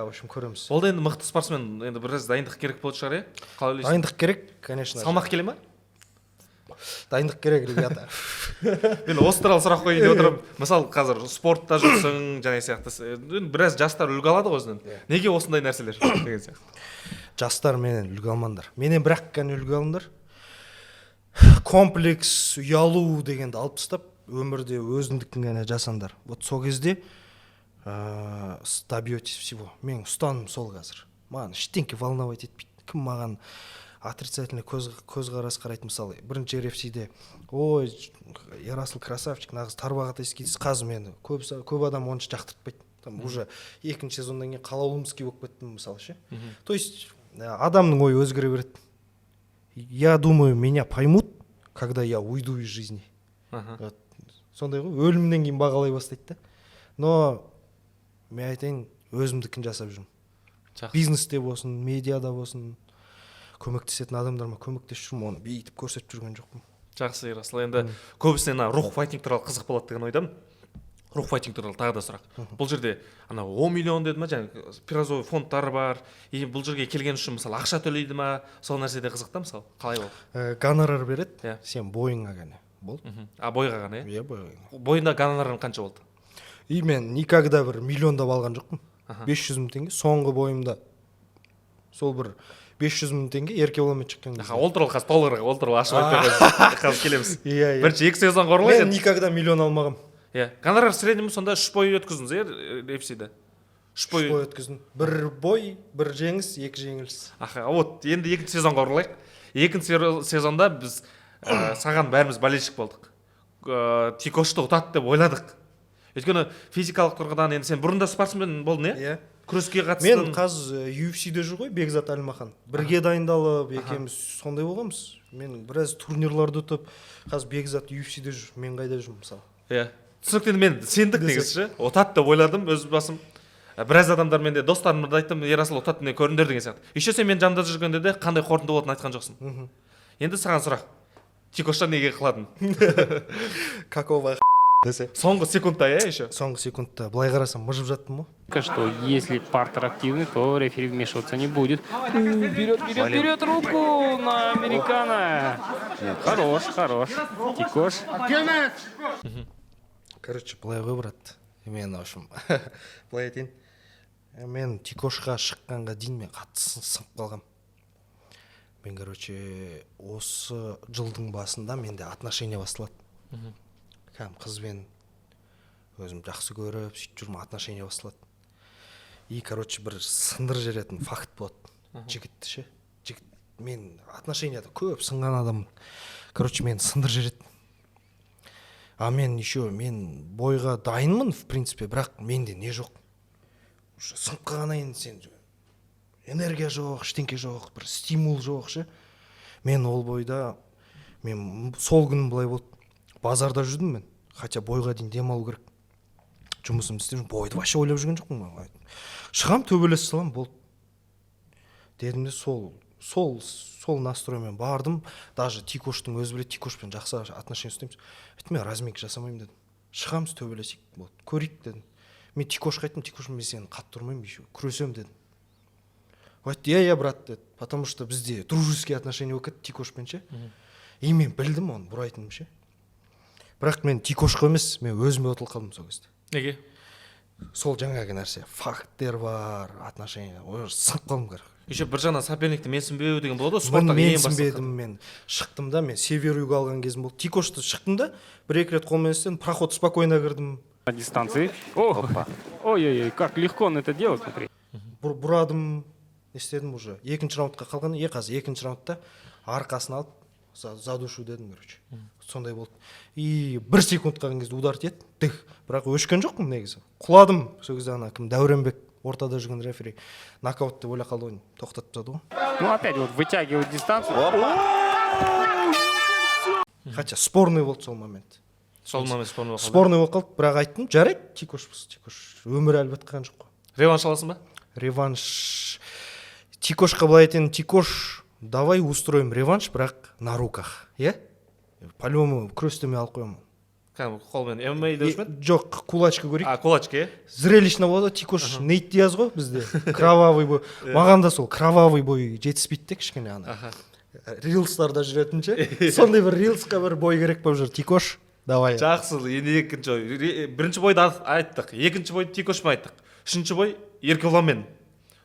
в общем, көреміз. Ол да енді мықты спортсмен, енді біраз дайындық керек болатын шығар, иә? Қалай ойлайсың? Дайындық керек, конечно же. Салмақ келе ма? Дайындық керек, ребята. Мен осы туралы сұрақ қояйын деп отырмын. Мысалы, қазір спортта жүрсің және сияқты, енді біраз жастар үлгі алады ғой өзінен. Неге осындай нәрселер деген сияқты. Жастар менен үлгі алмаңдар, менен бірақ қана үлгі алыңдар. Комплекс, ұялу дегенді алып тастап, өмірде өзіңдікін ғана жасаңдар. Вот сол кезде добьетесь всего. Менің ұстанымым сол. Қазір маған ештеңке волновать етпейді, кім маған отрицательный көзқарас қарайды. Мысалы, бірінші RFC-де: «Ой, Ерасыл красавчик, нағыз тарбағатайский» дейсіз. Қазір мені көп адам онша жақтыртпайды, там уже екінші сезоннан кейін қалаулымский болып кеттім, мысалы ше. То есть адамның ойы өзгере береді. Я думаю, меня поймут, когда я уйду из жизни. Вот сондай ғой, өлімнен кейін бағалай бастайды да. Но мен айтайын, өзімдікін жасап жүрмін. Бизнесте болсын, медиада болсын, көмектесетін адамдарыма көмектесіп жүрмін, оны бүйтіп көрсетіп жүрген жоқпын. Жақсы, Ерасыл. Енді көбісіне ана Рух файтинг туралы қызық болады деген ойдамын. Рух файтинг туралы тағы да сұрақ. Бұл жерде ана 10 миллион деді ма, жаңағы призовой фондтар бар, и бұл жерге келген үшін, мысалы, ақша төлейді ма? Сол нәрсе де қызық та, мысалы, қалай ол? Гонорар береді. Сен бойыңа ғана болды. А, бойға ғана, иә? Иә, бойға. Бойында гонорарың қанша болды? И мен никогда бір миллиондап алған жоқпын. 500 мың теңге соңғы бойымда, сол бір 500 мың теңге Еркебұланмен шыққан кезде. Аха, ол туралы қазір толығырақ, ол туралы ашып айтпай ақ қойыңыз, қазір келеміз. Иә. Бірінші екі сезон қорылайық Мен енді. никогда миллион алмағанмын. Иә, гонорар в среднем сонда үш бой өткіздіңіз, иә, UFC-де үш Үш бой. Бой өткіздім, бір бой, бір жеңіс, екі жеңіліс. Аха, вот енді екінші сезонға оралайық. Екінші сезонда біз саған бәріміз болельщик болдық, Тикошты ұтады деп ойладық, өйткені физикалық тұрғыдан енді сен бұрын да спортсмен болдың, иә? Иә. Күреске қатыстың. Мен қазір UFC-де жүр ғой Бекзат Әлмахан, бірге дайындалып, екеуміз сондай болғанбыз. Мен біраз турнирларды ұтып, қазір Бекзат UFC-де жүр, мен қайда жүрмін, мысалы? Иә, түсінікті. Енді мен сендік негізі ше, ұтады деп ойладым өз басым. Біраз адамдармен де, достарыма да айттым, Ерасыл ұтады, міне, көріңдер деген сияқты. Еще сен менің жанымда жүргенде де қандай қорытынды болатынын айтқан жоқсың. Енді саған сұрақ: Тикошта неге құладың? Какого десе. Соңғы секундта, иә, еще. Соңғы секундта, былай қарасам, мыжып жаттым ғой. Что если партер активный, то рефери вмешиваться не будет. Берет, берет, берет руку на американо. Хорош, хорош. Тикош. Короче, былай ғой, брат, мен, в общем, былай айтайын. Мен Тикошқа шыққанға дейін мен қатты сынып қалғам. Мен, короче, осы жылдың басында менде отношения басталады. Кәдімгі қызбен, өзім жақсы көріп, сөйтіп жүрмін, отношения басталады. И, короче, бір сындырып жіберетін факт болады жігітті ше. Жігіт, мен отношенияда көп сынған адаммын. Короче, мені сындырып жібереді. А мен еще, мен бойға дайынмын, в принципе, бірақ менде не жоқ, уже сынып қалғаннан кейін сен энергия жоқ, ештеңке жоқ, бір стимул жоқ ше. Мен ол бойда, мен сол күні былай болды, базарда жүрдім мен, хотя бойға дейін демалу керек, жұмысымды істеп жүрмін, бойды вообще ойлап жүрген жоқпын мен. Шығамын, төбелесе саламын, болды дедім де, сол настроймен бардым. Даже Тикоштың өзі біледі, Тикошпен жақсы отношения ұстаймыз. Айттым: «Мен разминка жасамаймын, – дедім, – шығамыз, төбелесейік, болды, көрейік», – дедім. Мен Тикошқа айттым: «Тикош, мен сені қатты ұрмаймын, еще күресемін», – дедім. Ол айтты: «Иә, иә, брат», – деді, потому что бізде дружеский отношение болып кетті Тикошпен ше. И мен білдім оны бұрайтынымды ше, бірақ мен Тикошқа емес, мен өзіме ұтылып қалдым сол кезде. Неге? Сол жаңағы нәрсе, факттер бар, отношения, уже сынып қалдым, короче. Еще бір жағынан соперникті менсінбеу деген болады ғой Мен спорттағы ең басты. менсінбедім. Мен шықтым да, мен Северюга алған кезім болды. Тикошты шықтым да, бір екі рет қолмен істедім, проход спокойно кірдім. На дистанции. О, ой-ой-ой, как легко он это делает, смотри. Бұрадым, не істедім, уже екінші раундқа қалған е. Қазір екінші раундта арқасын алып, задушу дедім, короче, сондай болды. И бір секунд қалған кезде удар тиеді, дых, бірақ өшкен жоқпын негізі, құладым. Сол кезде ана кім, Дәуренбек, ортада жүрген рефери, нокаут деп ойлап қалды ғой, тоқтатып тастады ғой. Ну, опять вот вытягивает дистанцию. Хотя спорный болды сол момент. Сол момент спорный болып қалды. Спорный болып қалды, бірақ айттым: «Жарайды, Тикош болса, Тикош, өмір әлі біткен жоқ қой». Реванш аласың ба? Реванш Тикошқа былай айтайын: «Тикош, давай устроим реванш, бірақ на руках, иә, по любому күресте мен алып қоямын». Кәдімгі қолмен ММА деуші ме едің? Жоқ, кулачка көрейік. А, кулачка, иә. Зрелищно болады. Тикош Нейт Диаз ғой бізде, кровавый бой. Маған да сол кровавый бой жетіспейді де кішкене, ана рилстарда жүретін ше, сондай бір рилсқа бір бой керек болып жүр. Тикош, давай. Жақсы, енді екінші бой. Бірінші бойды айттық, екінші бойды Тикошпен айттық, үшінші бой Еркебұланмен.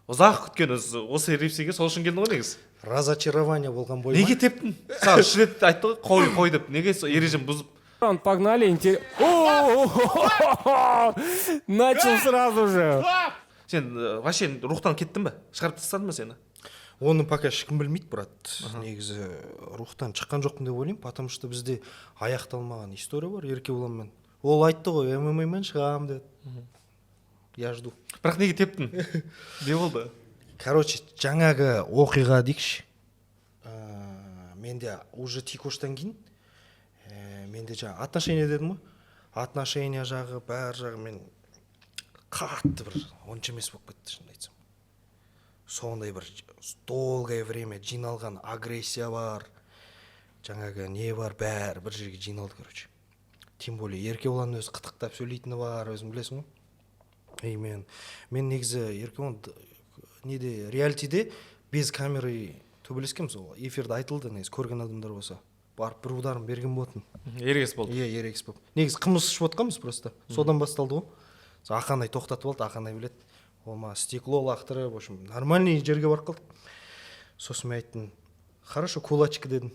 Ұзақ күткен өзі осы UFC-ге сол үшін келдің ғой негізі. Разочарование болған бой ма? Неге тептің? Саған үш рет айтты ғой, қой, қой деп, неге сол ережені бұзып? Раунд, погнали. О, начал сразу же. Сен вообще рухтан кеттің ба, шығарып тастады ма сені? Оны пока ешкім білмейді, брат. Негізі рухтан шыққан жоқпын деп ойлаймын, потому что бізде аяқталмаған история бар Еркебұланмен. Ол айтты ғой, ММА-мен шығамын деді, я жду. Бірақ неге тептің, не болды? Короче, жаңағы оқиға дейікші. Менде уже Тикоштан кейін менде жаңа отношения дедім ғой, отношения жағы, бәр жағы мен қатты бір онша емес болып кетті, шынымды айтсам. Сондай бір долгое время жиналған агрессия бар, жаңағы не бар, бәрі бір жерге жиналды, короче. Тем более Еркебұланның өзі қытықтап сөйлейтіні бар, өзің білесің ғой. И мен негізі Еркебұлан неде, реалитиде без камеры төбелескенбіз, ол эфирде айтылды негізі, көрген адамдар болса. Барып бір ударын берген болатын. Ерегес болды. Иә, ерегіс болып. Негізі қымыз ішіп отқанбыз просто, содан басталды ғой. Сол Ақанай тоқтатып алды, Ақанай біледі. Ол маған стекло лақтырып, в общем, нормальный жерге барып қалдық. Сосын мен айттым: «Хорошо, кулачка», – дедім,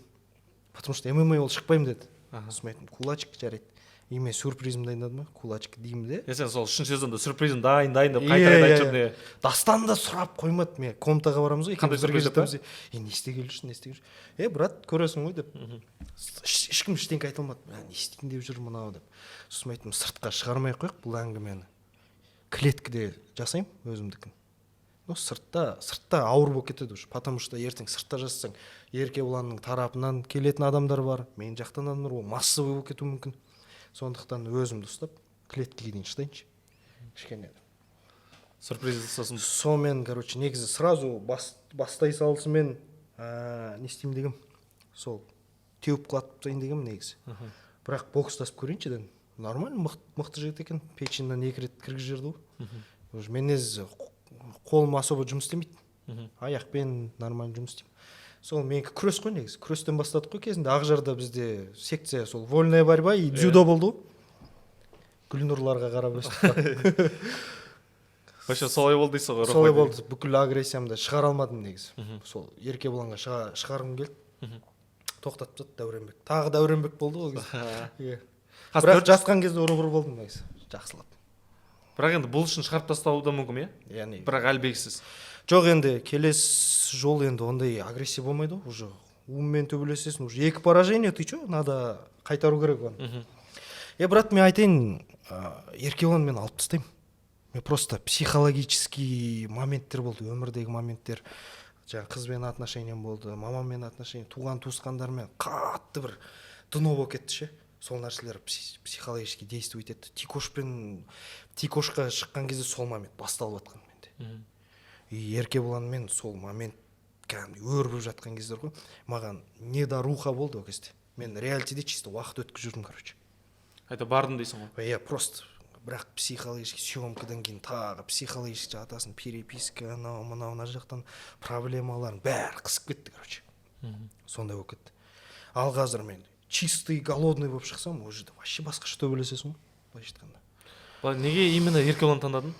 потому что ММА ол шықпаймын деді. Сосын мен айттым: «Кулачка, жарайды». И мен сюрпризім дайындадым ғой, кулачки деймін де. Е, сен сол үшінші сезонда сюрпризін дайын, дайын деп Иә, қайта қайта иә, айтып жүрдің, иә. Дастан да сұрап қоймады. Мен комнатаға барамыз ғой, Қандай екеуміз бірге сюрприз деп па? жатамыз. Е, не істегелі жүрсің, не істегелі жүрсің? Е, брат, көресің ғой деп. Ешкім ештеңке айта алмады. Мә, не істейін деп жүр мынау деп. Сосын мен айттым: сыртқа шығармай ақ қояйық бұл әңгімені, клеткіде жасаймын өзімдікін. Но сыртта ауыр болып кетеді уже, потому что ертең сыртта жасасаң, Еркебұланның тарапынан келетін адамдар бар, мен жақтан адамдар, ол массовый болып кетуі мүмкін. Сондықтан өзімді ұстап, клеткіге дейін шыдайыншы кішкене. Сюрприз сосын. Сонымен, короче, негізі сразу бастай салысымен не істеймін дегенмін, сол теуіп құлатып тастайын дегенмін негізі. Бірақ бокстасып көрейінші дедім. Нормально, мықты, мықты жігіт екен, печеньнан екі рет кіргізіп жіберді ғой. Уже мен негізі қолым особо жұмыс істемейді, аяқпен нормально жұмыс істеймін. Сол менікі күрес қой негізі, күрестен бастадық қой кезінде. Ақжарда бізде секция сол вольная борьба и дзюдо болды ғой, Гүлнұрларға қарап өстік қой. Вообще солай болды дейсің ғой. Солай Рухани. болды. Бүкіл агрессиямды шығара алмадым негізі. Сол Еркебұланға шығарғым келді, тоқтатып тастады Дәуренбек. Тағы Дәуренбек болды ғой ол кезде, иә. Қазір Бірақ жатқан кезде ұрып ұрып алдым негізі жақсылап. Бірақ енді бұл үшін шығарып тастауы да мүмкін, иә? Яғни Бірақ әлі белгісіз. Жоқ, енді келесі жолы енді ондай агрессия болмайды ғой уже, уммен төбелесесің. Уже екі поражение, ты че, надо қайтару керек оны. Е, брат, мен айтайын, Еркебұлан мен алып тастаймын. Мен просто психологический моменттер болды, өмірдегі моменттер, жаңағы қызбен отношениям болды, мамаммен отношение, туған туысқандармен қатты бір дно болып кетті ше. Сол нәрселер психологически действовать етті. Тикошпен, Тикошқа шыққан кезде сол момент басталып жатқан менде. И Еркебұланмен сол момент кәдімгідей өрбіп жатқан кездер ғой. Маған не до руха болды ол кезде. Мен реалитиде чисто уақыт өткізіп жүрдім, короче. Қайта бардым дейсің ғой. Иә, просто. Бірақ психологический съемкадан кейін тағы психологический жатасың, переписка, анау мынау, мына жақтан проблемалардың бәрі қысып кетті, короче, сондай болып кетті. Ал қазір мен чистый голодный болып шықсам, ол жерде вообще басқаша төбелесесің ғой, былайша айтқанда. Былай, неге именно Еркебұланды таңдадың?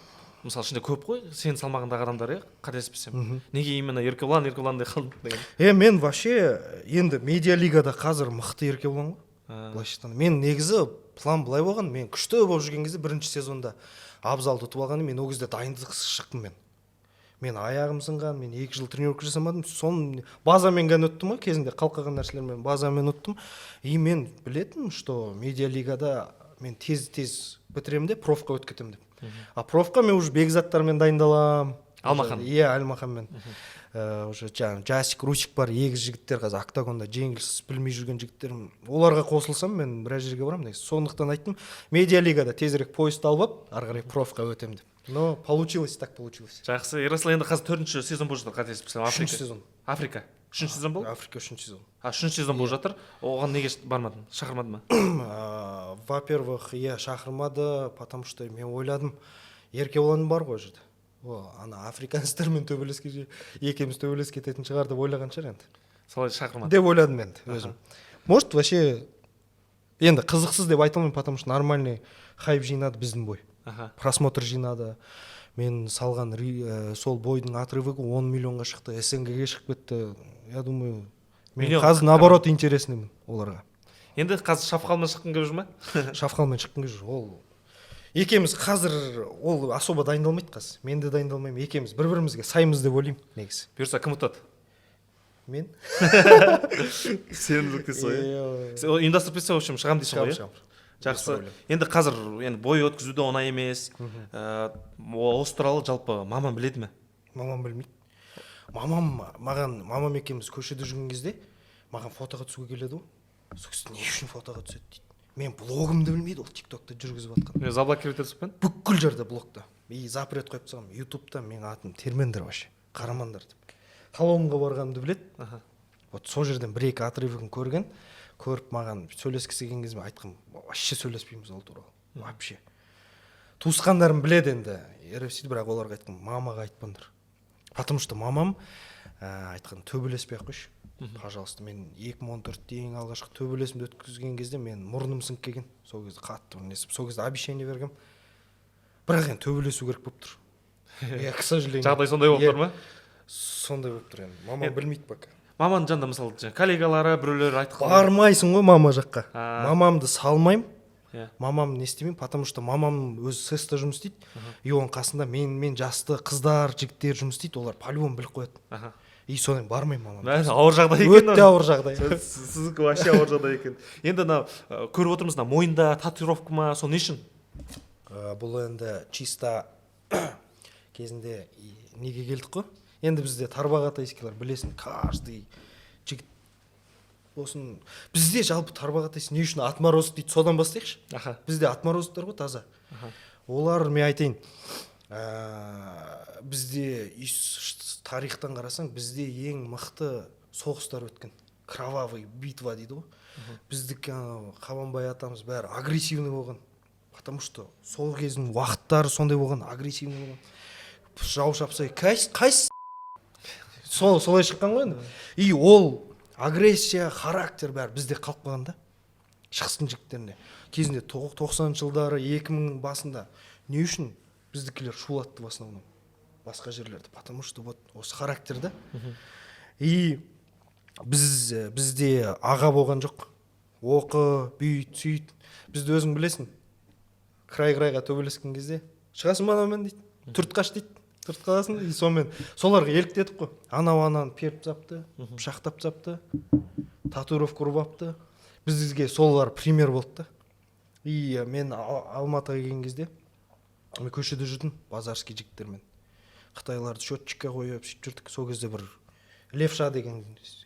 Мысалы, ішінде көп қой сенің салмағыңдағы адамдар, иә, қателеспесем. Неге именно Еркебұлан, Еркебұлан деп қалдың деген? Е, мен вообще енді медиалигада қазір мықты Еркебұлан ғой, былайша айтқанда. Мен негізі план былай болған: мен күшті болып жүрген кезде, бірінші сезонда Абзалды ұтып алғанда, мен ол кезде дайындықсыз шықтым. Мен аяғым сынған, мен 2 жыл тренировка жасамадым. Соны базамен ғана өттім ғой кезінде, қалып қалған нәрселермен, базамен ұттым. И мен білетінмін, что медиалигада мен тез тез бітіремін де, профқа өтіп кетемін деп. А профқа мен уже Бекзаттармен дайындаламын. Алмахан. Иә, Алмаханмен. Уже жаңағы Жасик, Русик бар, егіз жігіттер, қазір октагонда жеңіліс білмей жүрген жігіттер. Оларға қосылсам, мен біраз жерге барамын негізі. Сондықтан айттым: медиалигада тезірек поясты алып алып, ары қарай профқа өтемін деп. Но получилось так получилось. Жақсы, Ерасыл, енді қазір төртінші сезон болып жатыр, қателеспесем. Үшінші Африка. сезон. Африка үшінші сезон болды. Африка үшінші сезон. А, үшінші сезон болып жатыр. Оған неге бармадың, шақырмады ма? Во-первых, иә, шақырмады, потому что мен ойладым, Еркебұлан бар ғой ол жерде, о, ана африканецтермен төбелеске, екеуміз төбелесіп кететін шығар деп ойлаған шығар енді. Солай шақырмады. Деп ойладым енді өзім. Может, вообще енді қызықсыз деп айта алмаймын, потому что нормальный хайп жинады біздің бой, просмотр жинады. Мен салған сол бойдың отрывогы 10 миллионға шықты, СНГ-ге шығып кетті. Я думаю, мен Миллион. қазір наоборот интересныймын оларға. Енді қазір Шавхалмен шыққың келіп жүр ма? Шавхалмен шыққым келіп жүр. Ол екеуміз қазір, ол особо дайындалмайды қазір, мен де дайындалмаймын. Екеуміз бір бірімізге саймыз деп ойлаймын негізі. Бұйырса, кім ұтады? Мен. Сенімділік дейсіз ғой, иә? Иә. Сен ұйымдастырып берсе, в общем, шығамын дейсің ғой, Шығамын, иә? шығамын. Жақсы. Проблем. Енді қазір енді бой өткізу де оңай емес. Осы туралы жалпы мамам біледі ме? Мамам білмейді. Мамам маған, мамам екеуміз көшеде жүрген кезде маған фотоға түсуге келеді ғой. Сол кісі не үшін фотоға түседі дейді. Мен блогымды білмейді, ол Тик Токта жүргізіп жатқан. Мен заблокировать етіп. Бүкіл жерде блокта и запрет қойып тастағанмын. Ютубта менің атым термеңдер, вообще қарамаңдар деп. Халомға барғанымды біледі. Вот сол жерден бір екі отрывогын көрген. Көріп, маған сөйлескісі келген кезде мен айтқанмын: вообще сөйлеспейміз ол туралы вообще. Туысқандарым біледі енді РФС, бірақ оларға айтқанмын: мамаға айтпаңдар, потому что мамам айтқан: төбелеспей ақ қойшы, пожалуйста. Мен 2014-те ең алғашқы төбелесімді өткізген кезде мен мұрным сынып келген. Сол кезде қатты бір несі, сол кезде обещание бергенмін. Бірақ енді төбелесу керек болып тұр, иә, к сожалению. Жағдай сондай болып Иә, тұр ма? Сондай болып тұр енді. Мамам білмейді пока. Маманың жанында, мысалы, жаңа коллегалары, біреулер айтып қалды? Бармайсың ғой мама жаққа. А. Мамамды салмаймын. Мамам не істемеймін, потому что мамам өзі СЭС-та жұмыс істейді, и оның қасында мен жасты қыздар, жігіттер жұмыс істейді, олар по любому біліп қояды. И содан бармаймын мамам. Мә, ауыр жағдай екен. Өте ауыр жағдай. Сіздікі вообще ауыр жағдай екен. Енді мынау көріп отырмыз, мына мойында татуировка ма, сол не үшін? Бұл енді чисто кезінде неге келдік қой енді, бізде тарбағатайскийлар, білесің, каждый жігіт болсын, бізде жалпы тарбағатайский не үшін отморозок дейді, содан бастайықшы. Бізде отморозоктар ғой таза олар. Мен айтайын, бізде тарихтан қарасаң, бізде ең мықты соғыстар өткен, кровавый битва дейді ғой. Біздікі анау Қабанбай атамыз, бәрі агрессивный болған, потому что сол кездің уақыттары сондай болған, агрессивный болған. Жау шапса, қайсы қайсы, сол солай шыққан ғой енді. И ол агрессия, характер бәрі бізде қалып қалған да. Шығыстың жігіттерінде кезінде 90-жылдары, 2000-нің басында не үшін біздікілер шулатты в основном басқа жерлерді? Потому что вот осы характер да. И біз, бізде аға болған жоқ, оқы, бүйт, сөйт. Бізді өзің білесің, край крайға төбелескен кезде шығасың ба анаумен дейді, түрт қаш дейді, түрт қаласың. И сонымен соларға еліктедік қой. Анау ананы періп тастапты, пышақтап тастапты, татуировка ұрып алыпты. Бізге солар пример болды да. И мен Алматыға келген кезде мен көшеде жүрдім базарский жігіттермен, қытайларды счетчикке қойып, сөйтіп жүрдік. Сол кезде бір «Левша» деген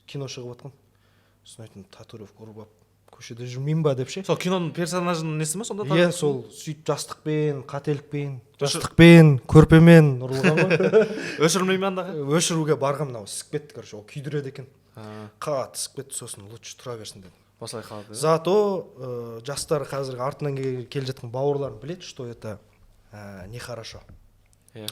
кино шығып жатқан. Сосын айттым: татуировка ұрып алып көшеде жүрмеймін ба деп ше. Сол киноның персонажының несі ма сонда? Иә, сол. Сөйтіп жастықпен, қателікпен, жастықпен, көрпемен ұрылған ғой. Өшірмей ме андағы? Өшіруге барғанмын, мынау ісіп кетті, короче, ол күйдіреді екен, қатты ісіп кетті. Сосын лучше тұра берсін дедім. Осылай қалады, иә? Зато жастар, қазіргі артынан келе жатқан бауырларым біледі, что это нехорошо.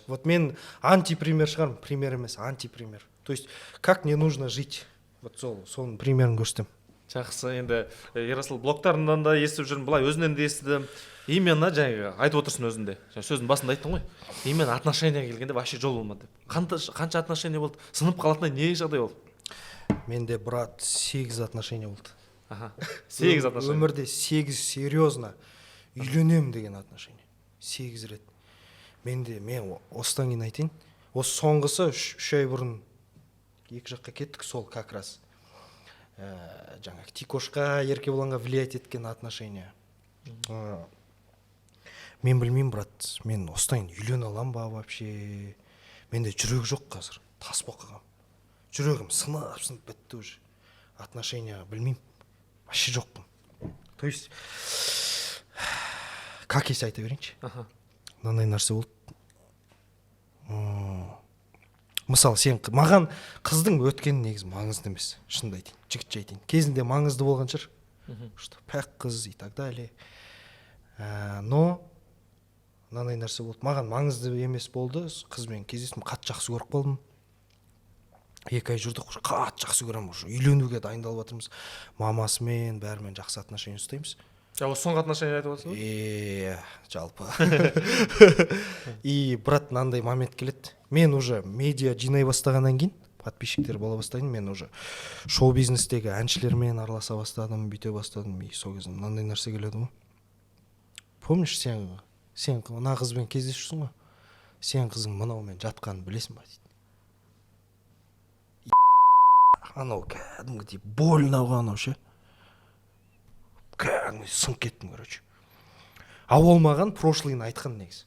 Вот мен антипример шығармын, пример емес, антипример, то есть как не нужно жить, вот сол, соның примерін көрсетемін. Жақсы. Енді Ерасыл, блогтарынан да естіп жүрмін, былай өзінен де естідім, именно жаңағы айтып отырсың өзінде, жаңа сөздің басында айттың ғой, именно отношенияға келгенде вообще жол болмады деп. Қанша отношения болды, сынып қалатындай не жағдай болды? Менде, брат, сегіз отношения болды. Аха, сегіз отношения. Өмірде сегіз серьезно үйленемін деген отношения, сегіз рет менде. Мен осыдан кейін айтайын, осы соңғысы 3 ай бұрын екі жаққа кеттік. Сол как раз жаңағы Тикошқа, Еркебұланға влиять еткен отношения. Мен білмеймін, брат, мен осыдан кейін үйлене аламын ба вообще? Менде жүрек жоқ қазір, тас болып қалғанмын, жүрегім сынып сынып бітті уже. Отношения, білмеймін, вообще жоқпын. То есть как есть айта берейінші. Мынандай нәрсе болды. Мысалы, сен маған қыздың өткені негізі маңызды емес, шынымды айтайын, жігітше айтайын. Кезінде маңызды болған шығар, что пәк қыз и так далее. Но мынандай нәрсе болды, маған маңызды емес болды. Қызбен кездестім, қатты жақсы көріп қалдым. 2 ай жүрдік, уже қатты жақсы көремін, уже үйленуге дайындалып жатырмыз, мамасымен бәрімен жақсы отношения ұстаймыз. Жаңа осы соңғы отношение айтып отырсың ба? Иә, жалпы. И, брат, мынандай момент келеді: мен уже медиа жинай бастағаннан кейін, подписчиктер бола бастаған, мен уже шоу бизнестегі әншілермен араласа бастадым, бүйте бастадым. И сол кезде мынандай нәрсе келеді ғой: помнишь, сен мына қызбен кездесіп жүрсің ғой, сен қызың мынаумен жатқанын білесің ба дейді. Анау кәдімгідей больно ғой, анау ше, кәдімгідей сынып кеттім, короче. А ол маған прошлыйын айтқан негізі,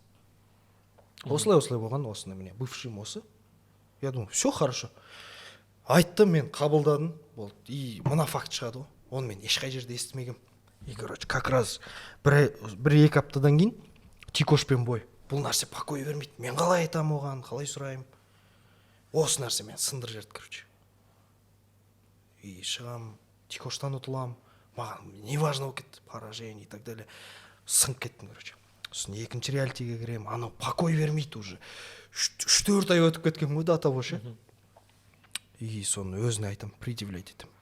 осылай осылай болған, осыны, міне, бывшийім осы. Я думаю, все хорошо, айтты, мен қабылдадым, болды. И мына факт шығады ғой, оны мен ешқай жерде естімегенмін. И, короче, как раз бір екі аптадан кейін Тикошпен бой. Бұл нәрсе покой бермейді. Мен қалай айтамын оған, қалай сұраймын? Осы нәрсе мені сындырып жіберді, короче. И шығамын, Тикоштан ұтыламын, маған неважно болып кетті поражение и так далее. Сынып кеттім, короче. Сосын екінші реалитиге кіремін, анау покой бермейді уже. 3-4 ай өтіп кеткен ғой до того ше. И соны өзіне айтамын, предъявлять етемін: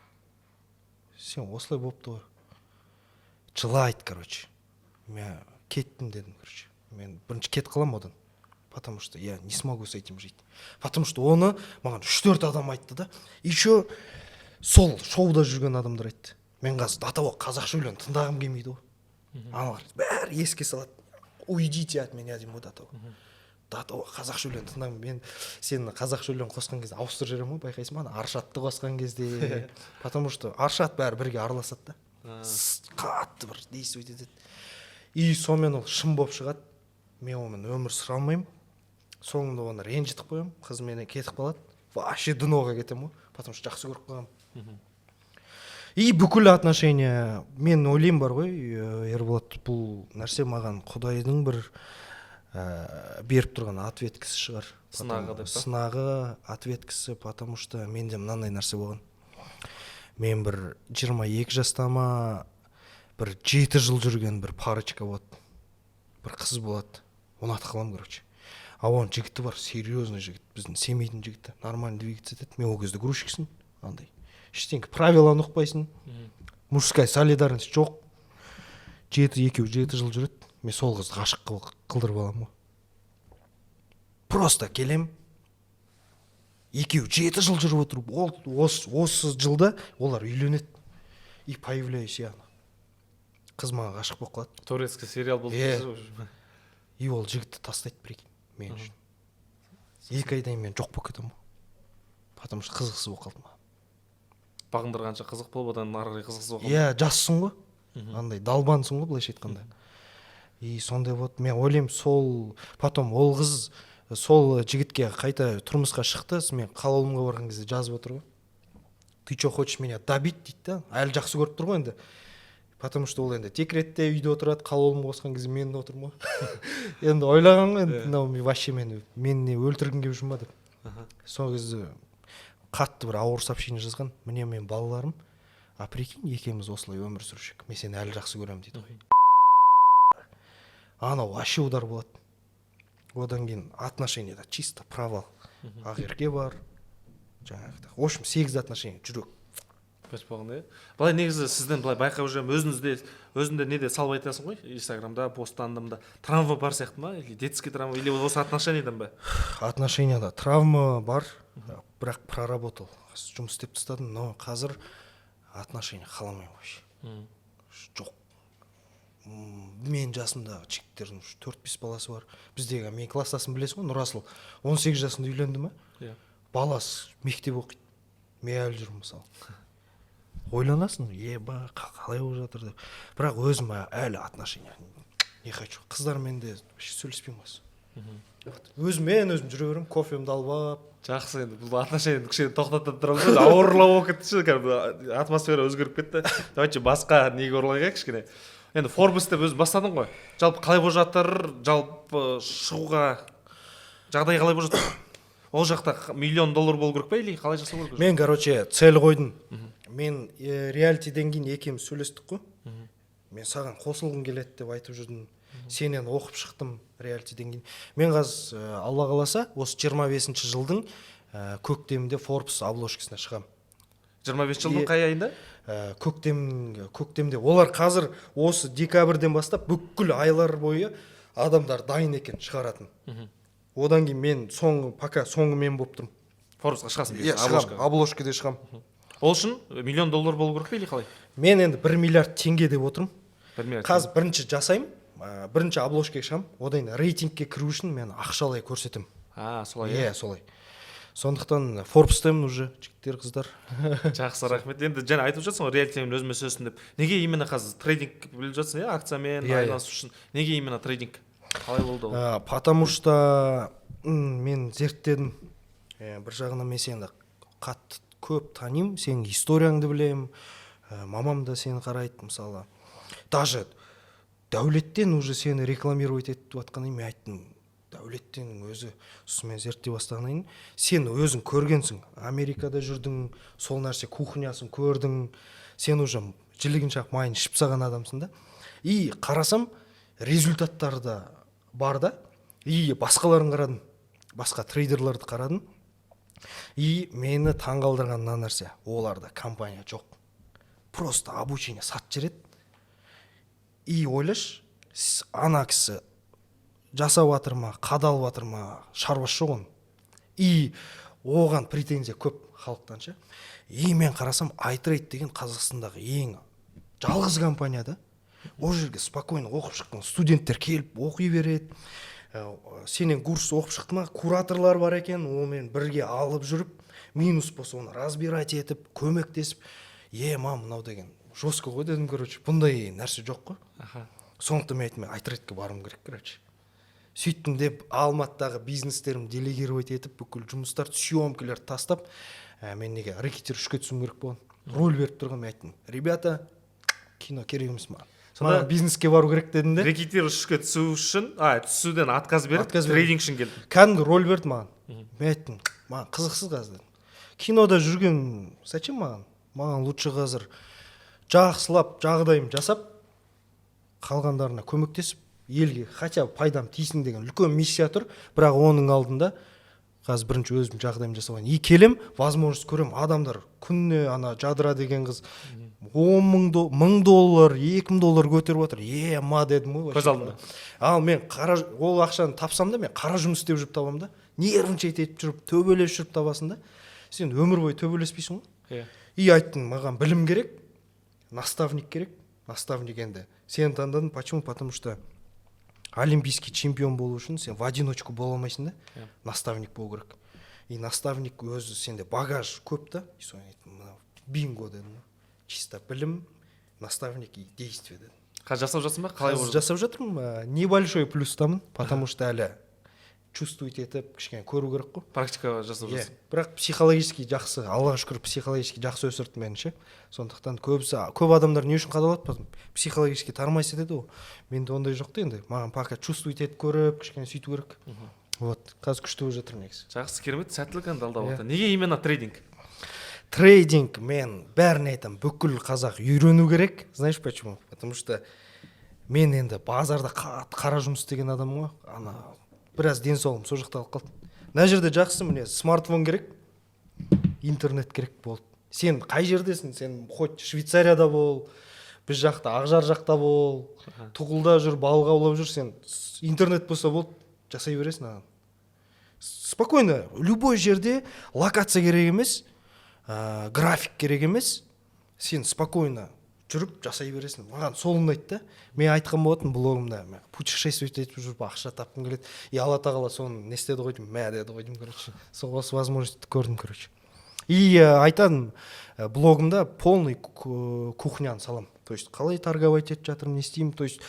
сен осылай болыпты ғой. Жылайды, короче. Мен кеттім дедім, короче. Мен бірінші кетіп қаламын одан, потому что я не смогу с этим жить, потому что оны маған үш төрт адам айтты да, еще сол шоуда жүрген адамдар айтты. Мен қазір до того қазақша өлең тыңдағым келмейді ғой. Аналар бәрі еске салады. «Уйдите от меня», — деймін ғой. До того, до того қазақша өлең тыңдаймын мен. Сен қазақша өлең қосқан кезде ауыстырып жіберемін ғой, байқайсың ба, ана Аршатты қосқан кезде, потому что Аршат, бәрі бірге араласады да. Қатты бір действовать етеді. И сонымен ол шын болып шығады. Мен онымен өмір сүре алмаймын. Соңында оны ренжітіп қоямын, қыз менен кетіп қалады. Вообще дноға кетемін ғой, потому что жақсы көріп қалғанмын. И бүкіл отношения, мен ойлаймын бар ғой, Ерболат, бұл нәрсе маған құдайдың бір беріп тұрған ответкісі шығар. Сынағы деп па? Сынағы, ответкісі, потому что менде мынандай нәрсе болған. Мен бір 22 жаста ма, бір 7 жыл жүрген бір парочка болады, бір қыз болады, ұнатып қаламын, короче. А оның жігіті бар, серьезный жігіт, біздің семейдің жігіті, нормально двигаться етеді. Мен ол кезде грузчиксің, андай ештеңке, правиланы ұқпайсың, мужская солидарность жоқ. Жеті, екеуі 7 жыл жүреді. Мен сол қызды ғашық қылдырып аламын ғой. Просто келем, екеуі 7 жыл жүріп отыр, ол осы жылда олар үйленеді. И появляюсь я, қыз маған ғашық болып қалады. Турецкий сериал болды. Иә. И ол жігітті тастайды, прикинь, мен үшін. 2 айдан кейін мен жоқ болып кетемін ғой, потому что қызықсыз болып қалды маған. Бағындырғанша қызық болып, одан ары қарай қызықсыз болып қалды. Иә, жассың ғой, андай долбансың ғой, былайша айтқанда. И сондай болды. Мен ойлаймын, сол потом ол қыз сол жігітке қайта тұрмысқа шықты. Сосын мен Қалаулымға барған кезде жазып отыр ғой: «Ты че, хочешь меня добить?» — дейді да. Әлі жақсы көріп тұр ғой енді, потому что ол енді декретте үйде отырады. Қалаулым қосқан кезде мен де отырмын ғой енді. Ойлаған ғой енді, мынау вообще мені не, өлтіргің келіп жүр ма деп. Сол кезде қатты бір ауыр сообщение жазған: «Міне, менің балаларым, а прикинь, екеуміз осылай өмір сүруші, мен сені әлі жақсы көремін», — дейді ғой. Анау вообще удар болады. Одан кейін отношенияда чисто провал. Ақерке бар жаңағыдай, в общем, сегіз отношение, жүрек Бос болғанда, иә. Былай негізі сізден былай байқап жүремін, өзіңізде, өзіңде неде салып айтасың ғой, Инстаграмда посттандым да, травма бар сияқты ма, или детский травма, или осы отношениядан ба? Отношенияда травма бар, бірақ проработал, жұмыс істеп тастадым. Но қазір отношения қаламаймын вообще, жоқ. Мен жасымдағы жігіттердің уже төрт бес баласы бар. Біздегі менің класстасым, білесің ғой, Нұрасыл, 18 жасында үйленді ма? Иә. Баласы мектеп оқиды. Мен әлі жүрмін, мысалы. Ойланасың, еба, қалай болып жатыр деп. Бірақ өзім әлі отношения не хочу. Қыздармен де вообще сөйлеспеймін қазір. Өзіммен өзім жүре беремін, кофемді алып алып. Жақсы, енді бұл отношениені кішкене тоқтата тұрамыз, енді ауырлау болып кетті ше, кәдімгі атмосфера өзгеріп кетті. Давайте басқа неге оралайық, иә, кішкене. Енді Форбс деп өзің бастадың ғой, жалпы қалай болып жатыр, жалпы шығуға жағдай қалай болып жатыр? Ол жақта миллион доллар болу керек па или қалай жасау керек? Мен, короче, цель қойдым. Мен реалитиден кейін екеуміз сөйлестік қой. Мен саған қосылғым келеді деп айтып жүрдім. Сенен оқып шықтым реалитиден кейін. Мен қазір, Алла қаласа, осы 25 жылдың көктемінде Форбс обложкасына шығамын. 25 жылдың қай айында? Көктем, көктемде. Олар қазір осы декабрьден бастап бүкіл айлар бойы адамдар дайын екен шығаратын. Одан кейін мен соңғы, пока соңғы мен болып тұрмын. Форбсқа шығасың? Иә, Обложка. шығамын, обложкада шығамын. Ол үшін миллион доллар болу керек пе или қалай? Мен енді 1 миллиард теңге деп отырмын. 1 миллиард. Қазір бірінші жасаймын, бірінші обложкаға шығамын. Одан кейін рейтингке кіру үшін мен ақшалай көрсетемін. А, солай? Иә, солай. Сондықтан Форбстемін уже, жігіттер, қыздар. Жақсы, рахмет. Енді жаңа айтып жатсың ғой, реалитимен өзіме сөзсін деп. Неге именно қазір трейдинг біліп жатсың, иә, акциямен Иә, иә. айналысу үшін? Неге именно трейдинг, қалай болды ол? Потому что мен зерттедім. Бір жағынан мен сені қатты көп танимын, сенің историяңды білемін. Мамам да сені қарайды, мысалы. Даже Дәулеттен уже сені рекламировать етіп жатқаннан кейін мен айттым, Дәулеттеннің өзі. Сосын мен зерттей бастағаннан кейін сен өзің көргенсің, Америкада жүрдің, сол нәрсе кухнясын көрдің, сен уже жілігін шақ майын ішіп тастаған адамсың да. И қарасам, результаттары да бар да. И басқаларын қарадым, басқа трейдерлерді қарадым. И мені таңғалдырған мына нәрсе: оларда компания жоқ, просто обучение сатып жібереді. И ойлашы, ана кісі жасап жатыр ма, қадалып жатыр ма, шаруасы жоқ оның. И оған претензия көп халықтан ше. И мен қарасам, Айтрейд деген Қазақстандағы ең жалғыз компания да. Ол жерге спокойно оқып шыққан студенттер келіп оқи береді. Сенен курс оқып шықты ма, кураторлар бар екен, онымен бірге алып жүріп, минус болса, оны разбирать етіп, көмектесіп. Е, мам, мынау деген жестко ғой дедім, короче, бұндай нәрсе жоқ қой. Сондықтан мен айттым: мен айтрейдке баруым керек, короче. Сөйттім деп, Алматыдағы бизнестерімді делегировать етіп, бүкіл жұмыстарды, съемкалерді тастап, мен неге Рэкетир 3-ке түсуім керек болған, роль беріп тұрған. Мен айттым: «Ребята, кино керек емес маған, Сонда маған бизнеске бару керек», — дедім де. Рэкетир 3-ке түсу үшін, түсуден отказ беріп, Отказ беріп. трейдинг үшін келдің. Кәдімгі роль берді маған. Мен айттым: «Маған қызықсыз қазір», — дедім. Кинода жүрген зачем маған? Маған лучше қазір жақсылап жағдайым жасап, қалғандарына көмектесіп, елге хотя бы пайдам тисін деген үлкен миссия тұр. Бірақ оның алдында қазір бірінші өзім жағдайымды жасап алайын. И келем, возможность көрем, адамдар күніне, ана Жадыра деген қыз 10 000, 1000 доллар, 2000 доллар көтеріп отыр. Е, ма дедім ғой. Көз алдында. Ал мен қара, ол ақшаны тапсам да, мен қара жұмыс істеп жүріп табамын да, нервничать етіп жүріп, төбелесіп жүріп табасың да. Сен өмір бойы төбелеспейсің ғой. И айттым: «Маған білім керек, наставник керек». Наставник енді сені таңдадым. Почему? Потому что олимпийский чемпион болу үшін сен в одиночку бола алмайсың да. Наставник болу керек. И наставник өзі, сенде багаж көп та. И соны айттым: «Мына бинго», — дедім ғой. Чисто білім, наставник и действие дедім. Қазір жасап жатсың ба, қалай Қазір болып? Жасап жатырмын, небольшой плюстамын, потому что әлі чувствовать етіп, кішкене көру керек қой. Практика жасап Иә, жатсың. Бірақ психологически жақсы, Аллаға шүкір, психологически жақсы өсірді мені ше. Сондықтан көбісі, көп адамдар не үшін қадалады? Потом психологически тормозить етеді ғой. Менде ондай жоқ та енді. Маған пока чувствовать етіп көріп, кішкене сөйту керек. Вот қазір күшті болып жатыр негізі. Жақсы, керемет, сәттілік енді алдағы Иә. уақытта. Неге именно трейдинг? Трейдинг, мен бәріне айтамын, бүкіл қазақ үйрену керек. Знаешь почему? Потому что мен енді базарда қатты қара жұмыс істеген адаммын ғой. Ана біраз денсаулығым сол жақта қалып қалды. Мына жерде жақсы, міне, смартфон керек, интернет керек, болды. Сен қай жердесің, сен хоть Швейцарияда бол, біз жақта, Ақжар жақта бол, Тұғылда жүр, балық аулап жүр, сен интернет болса болды, жасай бересің. Аған спокойно любой жерде, локация керек емес, график керек емес, сен спокойно жүріп жасай бересің. Маған сол ұнайды да. Мен айтқан болатынмын блогымда: мен путешествовать етіп жүріп ақша тапқым келеді. И Алла тағала соны не істеді ғой деймін, мә деді ғой деймін, короче. Сол осы возможностьті көрдім, короче. И айтамын, блогымда полный кухняны саламын, то есть қалай торговать етіп жатырмын, не істеймін. То есть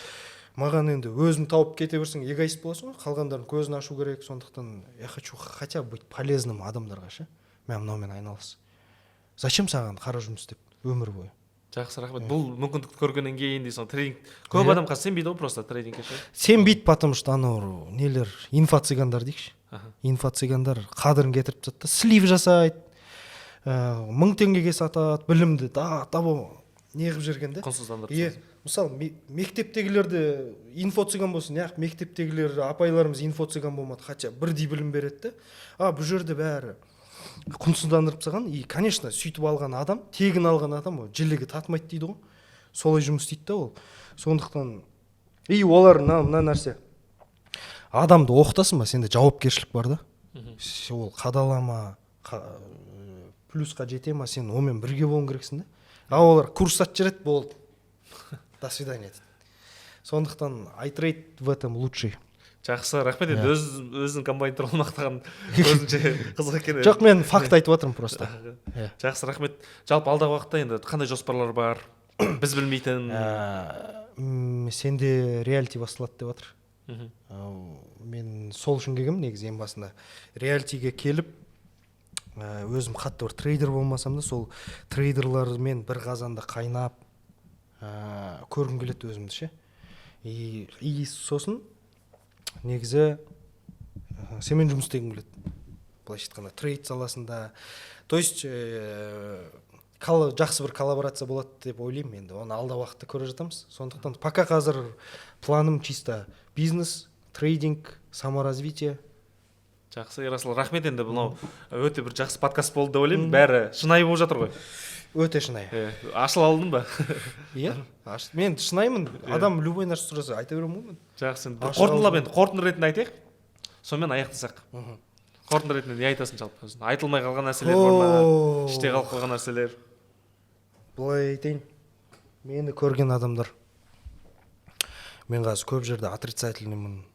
маған енді өзің тауып кете берсең, эгоист боласың ғой, қалғандардың көзін ашу керек. Сондықтан я хочу хотя бы быть полезным адамдарға ше. Мә, мынаумен айналыс, зачем саған қара жұмыс істеп өмір бойы? Жақсы, рахмет. Бұл мүмкіндікті көргеннен кейін дейсің ғой, трейдинг. Көп адам қазір сенбейді ғой просто трейдингке ше. Сенбейді, потому что анау нелер, инфо-цыгандар дейікші. Инфо-цыгандар қадірін кетіріп тастады да, слив жасайды, 1000 теңгеге сатады білімді да, того не қылып жіберген да. Құнсыздандырып. Иә, мысалы, мектептегілер де инфо цыган болсын, неғып мектептегілер, апайларымыз инфо цыган болмады? Хотя бірдей білім береді да. А бұл жерде бәрі құнсыздандырып тастаған. И конечно, сөйтіп алған адам, тегін алған адам, ол жілігі татымайды дейді ғой, солай жұмыс істейді да ол. Сондықтан и олар мына нәрсе, адамды оқытасың ба, сенде жауапкершілік бар да. Ол қадала ма, плюсқа жете ма, сен онымен бірге болуың керексің да. А олар курс сатып жібереді, болды, до свидания дейді. Сондықтан айтрейд в этом лучший. Жақсы, рахмет. Енді өз өзінің комбайн туралы мақтаған өзінше қызық екен. Жоқ, мен факт айтып жатырмын просто. Иә. Жақсы, рахмет. Жалпы алдағы уақытта енді қандай жоспарлар бар біз білмейтін? Сенде реалити басталады деп жатыр. Мен сол үшін келгенмін негізі. Ең басында реалитиге келіп, өзім қатты бір трейдер болмасам да, сол трейдерлармен бір қазанда қайнап, көргім келеді өзімді ше. И сосын негізі сенімен жұмыс істегім келеді, былайша айтқанда, трейд саласында. То есть жақсы бір коллаборация болады деп ойлаймын. Енді оны алда уақытта көре жатамыз. Сондықтан пока қазір планым чисто бизнес, трейдинг, саморазвитие. Жақсы, Ерасыл, рахмет. Енді мынау өте бір жақсы подкаст болды деп ойлаймын, бәрі шынайы болып жатыр ғой. Өте шынайы. Иә, ашыла алдың ба? Иә, мен шынайымын. Адам любой нәрсе сұраса, айта беремін ғой мен. Жақсы, енді Ашыла қорытындылап, алдым. енді қорытынды ретінде айтайық, сонымен аяқтасақ. Қорытынды ретінде не айтасың жалпы? Өзің айтылмай қалған нәрселер бар ма? О. Іште қалып қалған нәрселер? Былай айтайын, мені көрген адамдар Мен қазір көп жерде отрицательный мын,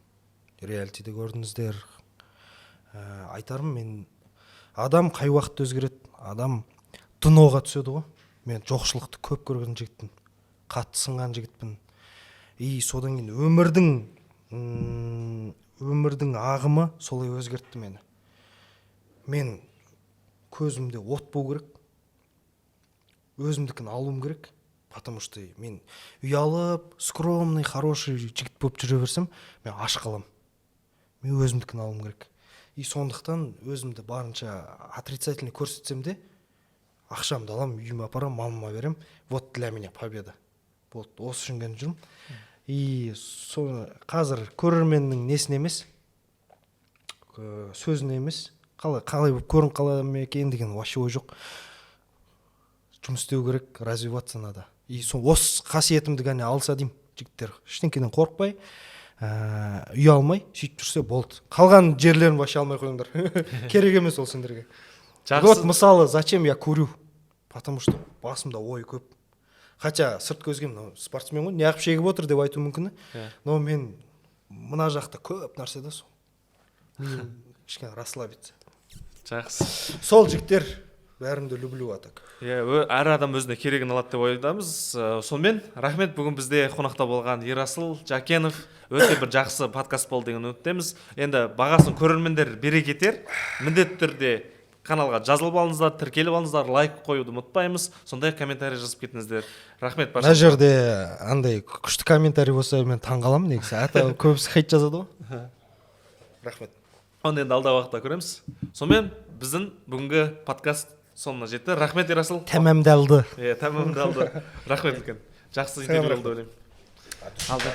реалитиде көрдіңіздер. Айтарым, мен адам қай уақытта өзгереді? Адам дно ға түседі ғой. Мен жоқшылықты көп көрген жігітпін, қатты сынған жігітпін. И содан кейін өмірдің ағымы солай өзгертті мені. Мен көзімде от болу керек, өзімдікін алуым керек, потому что мен ұялып, скромный, хороший жігіт болып жүре берсем, мен аш қаламын. Мен өзімдікін алуым керек. И сондықтан өзімді барынша отрицательный көрсетсем де, ақшамды аламын, үйіме апарамын, мамама беремін. Вот для меня победа болды. Осы үшін ғана жүрмін. И қазір көрерменнің несіне емес, сөзіне емес, қалай болып көрініп қала ма екен деген вообще ой жоқ. Жұмыс істеу керек, развиваться надо. И сол осы қасиетімді ғана алса деймін жігіттер. Ештеңкеден қорықпай, ұялмай сөйтіп жүрсе болды. Қалған жерлерін вообще алмай қойыңдар, керек емес ол сендерге. Жақсы. Вот мысалы, зачем я курю? Потому что басымда ой көп. Хотя сырт көзге мынау спортсмен ғой, неғып шегіп отыр деп айтуы мүмкін. Иә. Но мен мына жақта көп нәрсе да, сол миым кішкене расслабиться. Жақсы. Сол, жігіттер, бәріңді люблю, а так. Иә, әр адам өзіне керегін алады деп ойдамыз. Сонымен, рахмет, бүгін бізде қонақта болған Ерасыл Жакенов. Өте бір жақсы подкаст болды деген үміттеміз. Енді бағасын көрермендер бере кетер. Міндетті түрде каналға жазылып алыңыздар, тіркеліп алыңыздар, лайк қоюды ұмытпаймыз, сондай ақ комментарий жазып кетіңіздер. Рахмет Мына баршаңызға. жерде андай күшті комментарий болса, мен таңқаламын негізі. А то көбісі хейт жазады ғой. Рахмет. Оны енді алдағы уақытта көреміз. Сонымен, біздің бүгінгі подкаст соңына жетті. Рахмет, Ерасыл. Тәмамдалды. Иә, тәмамдалды. Рахмет үлкен, жақсы Саған. интервью болды деп ойлаймын. Алда.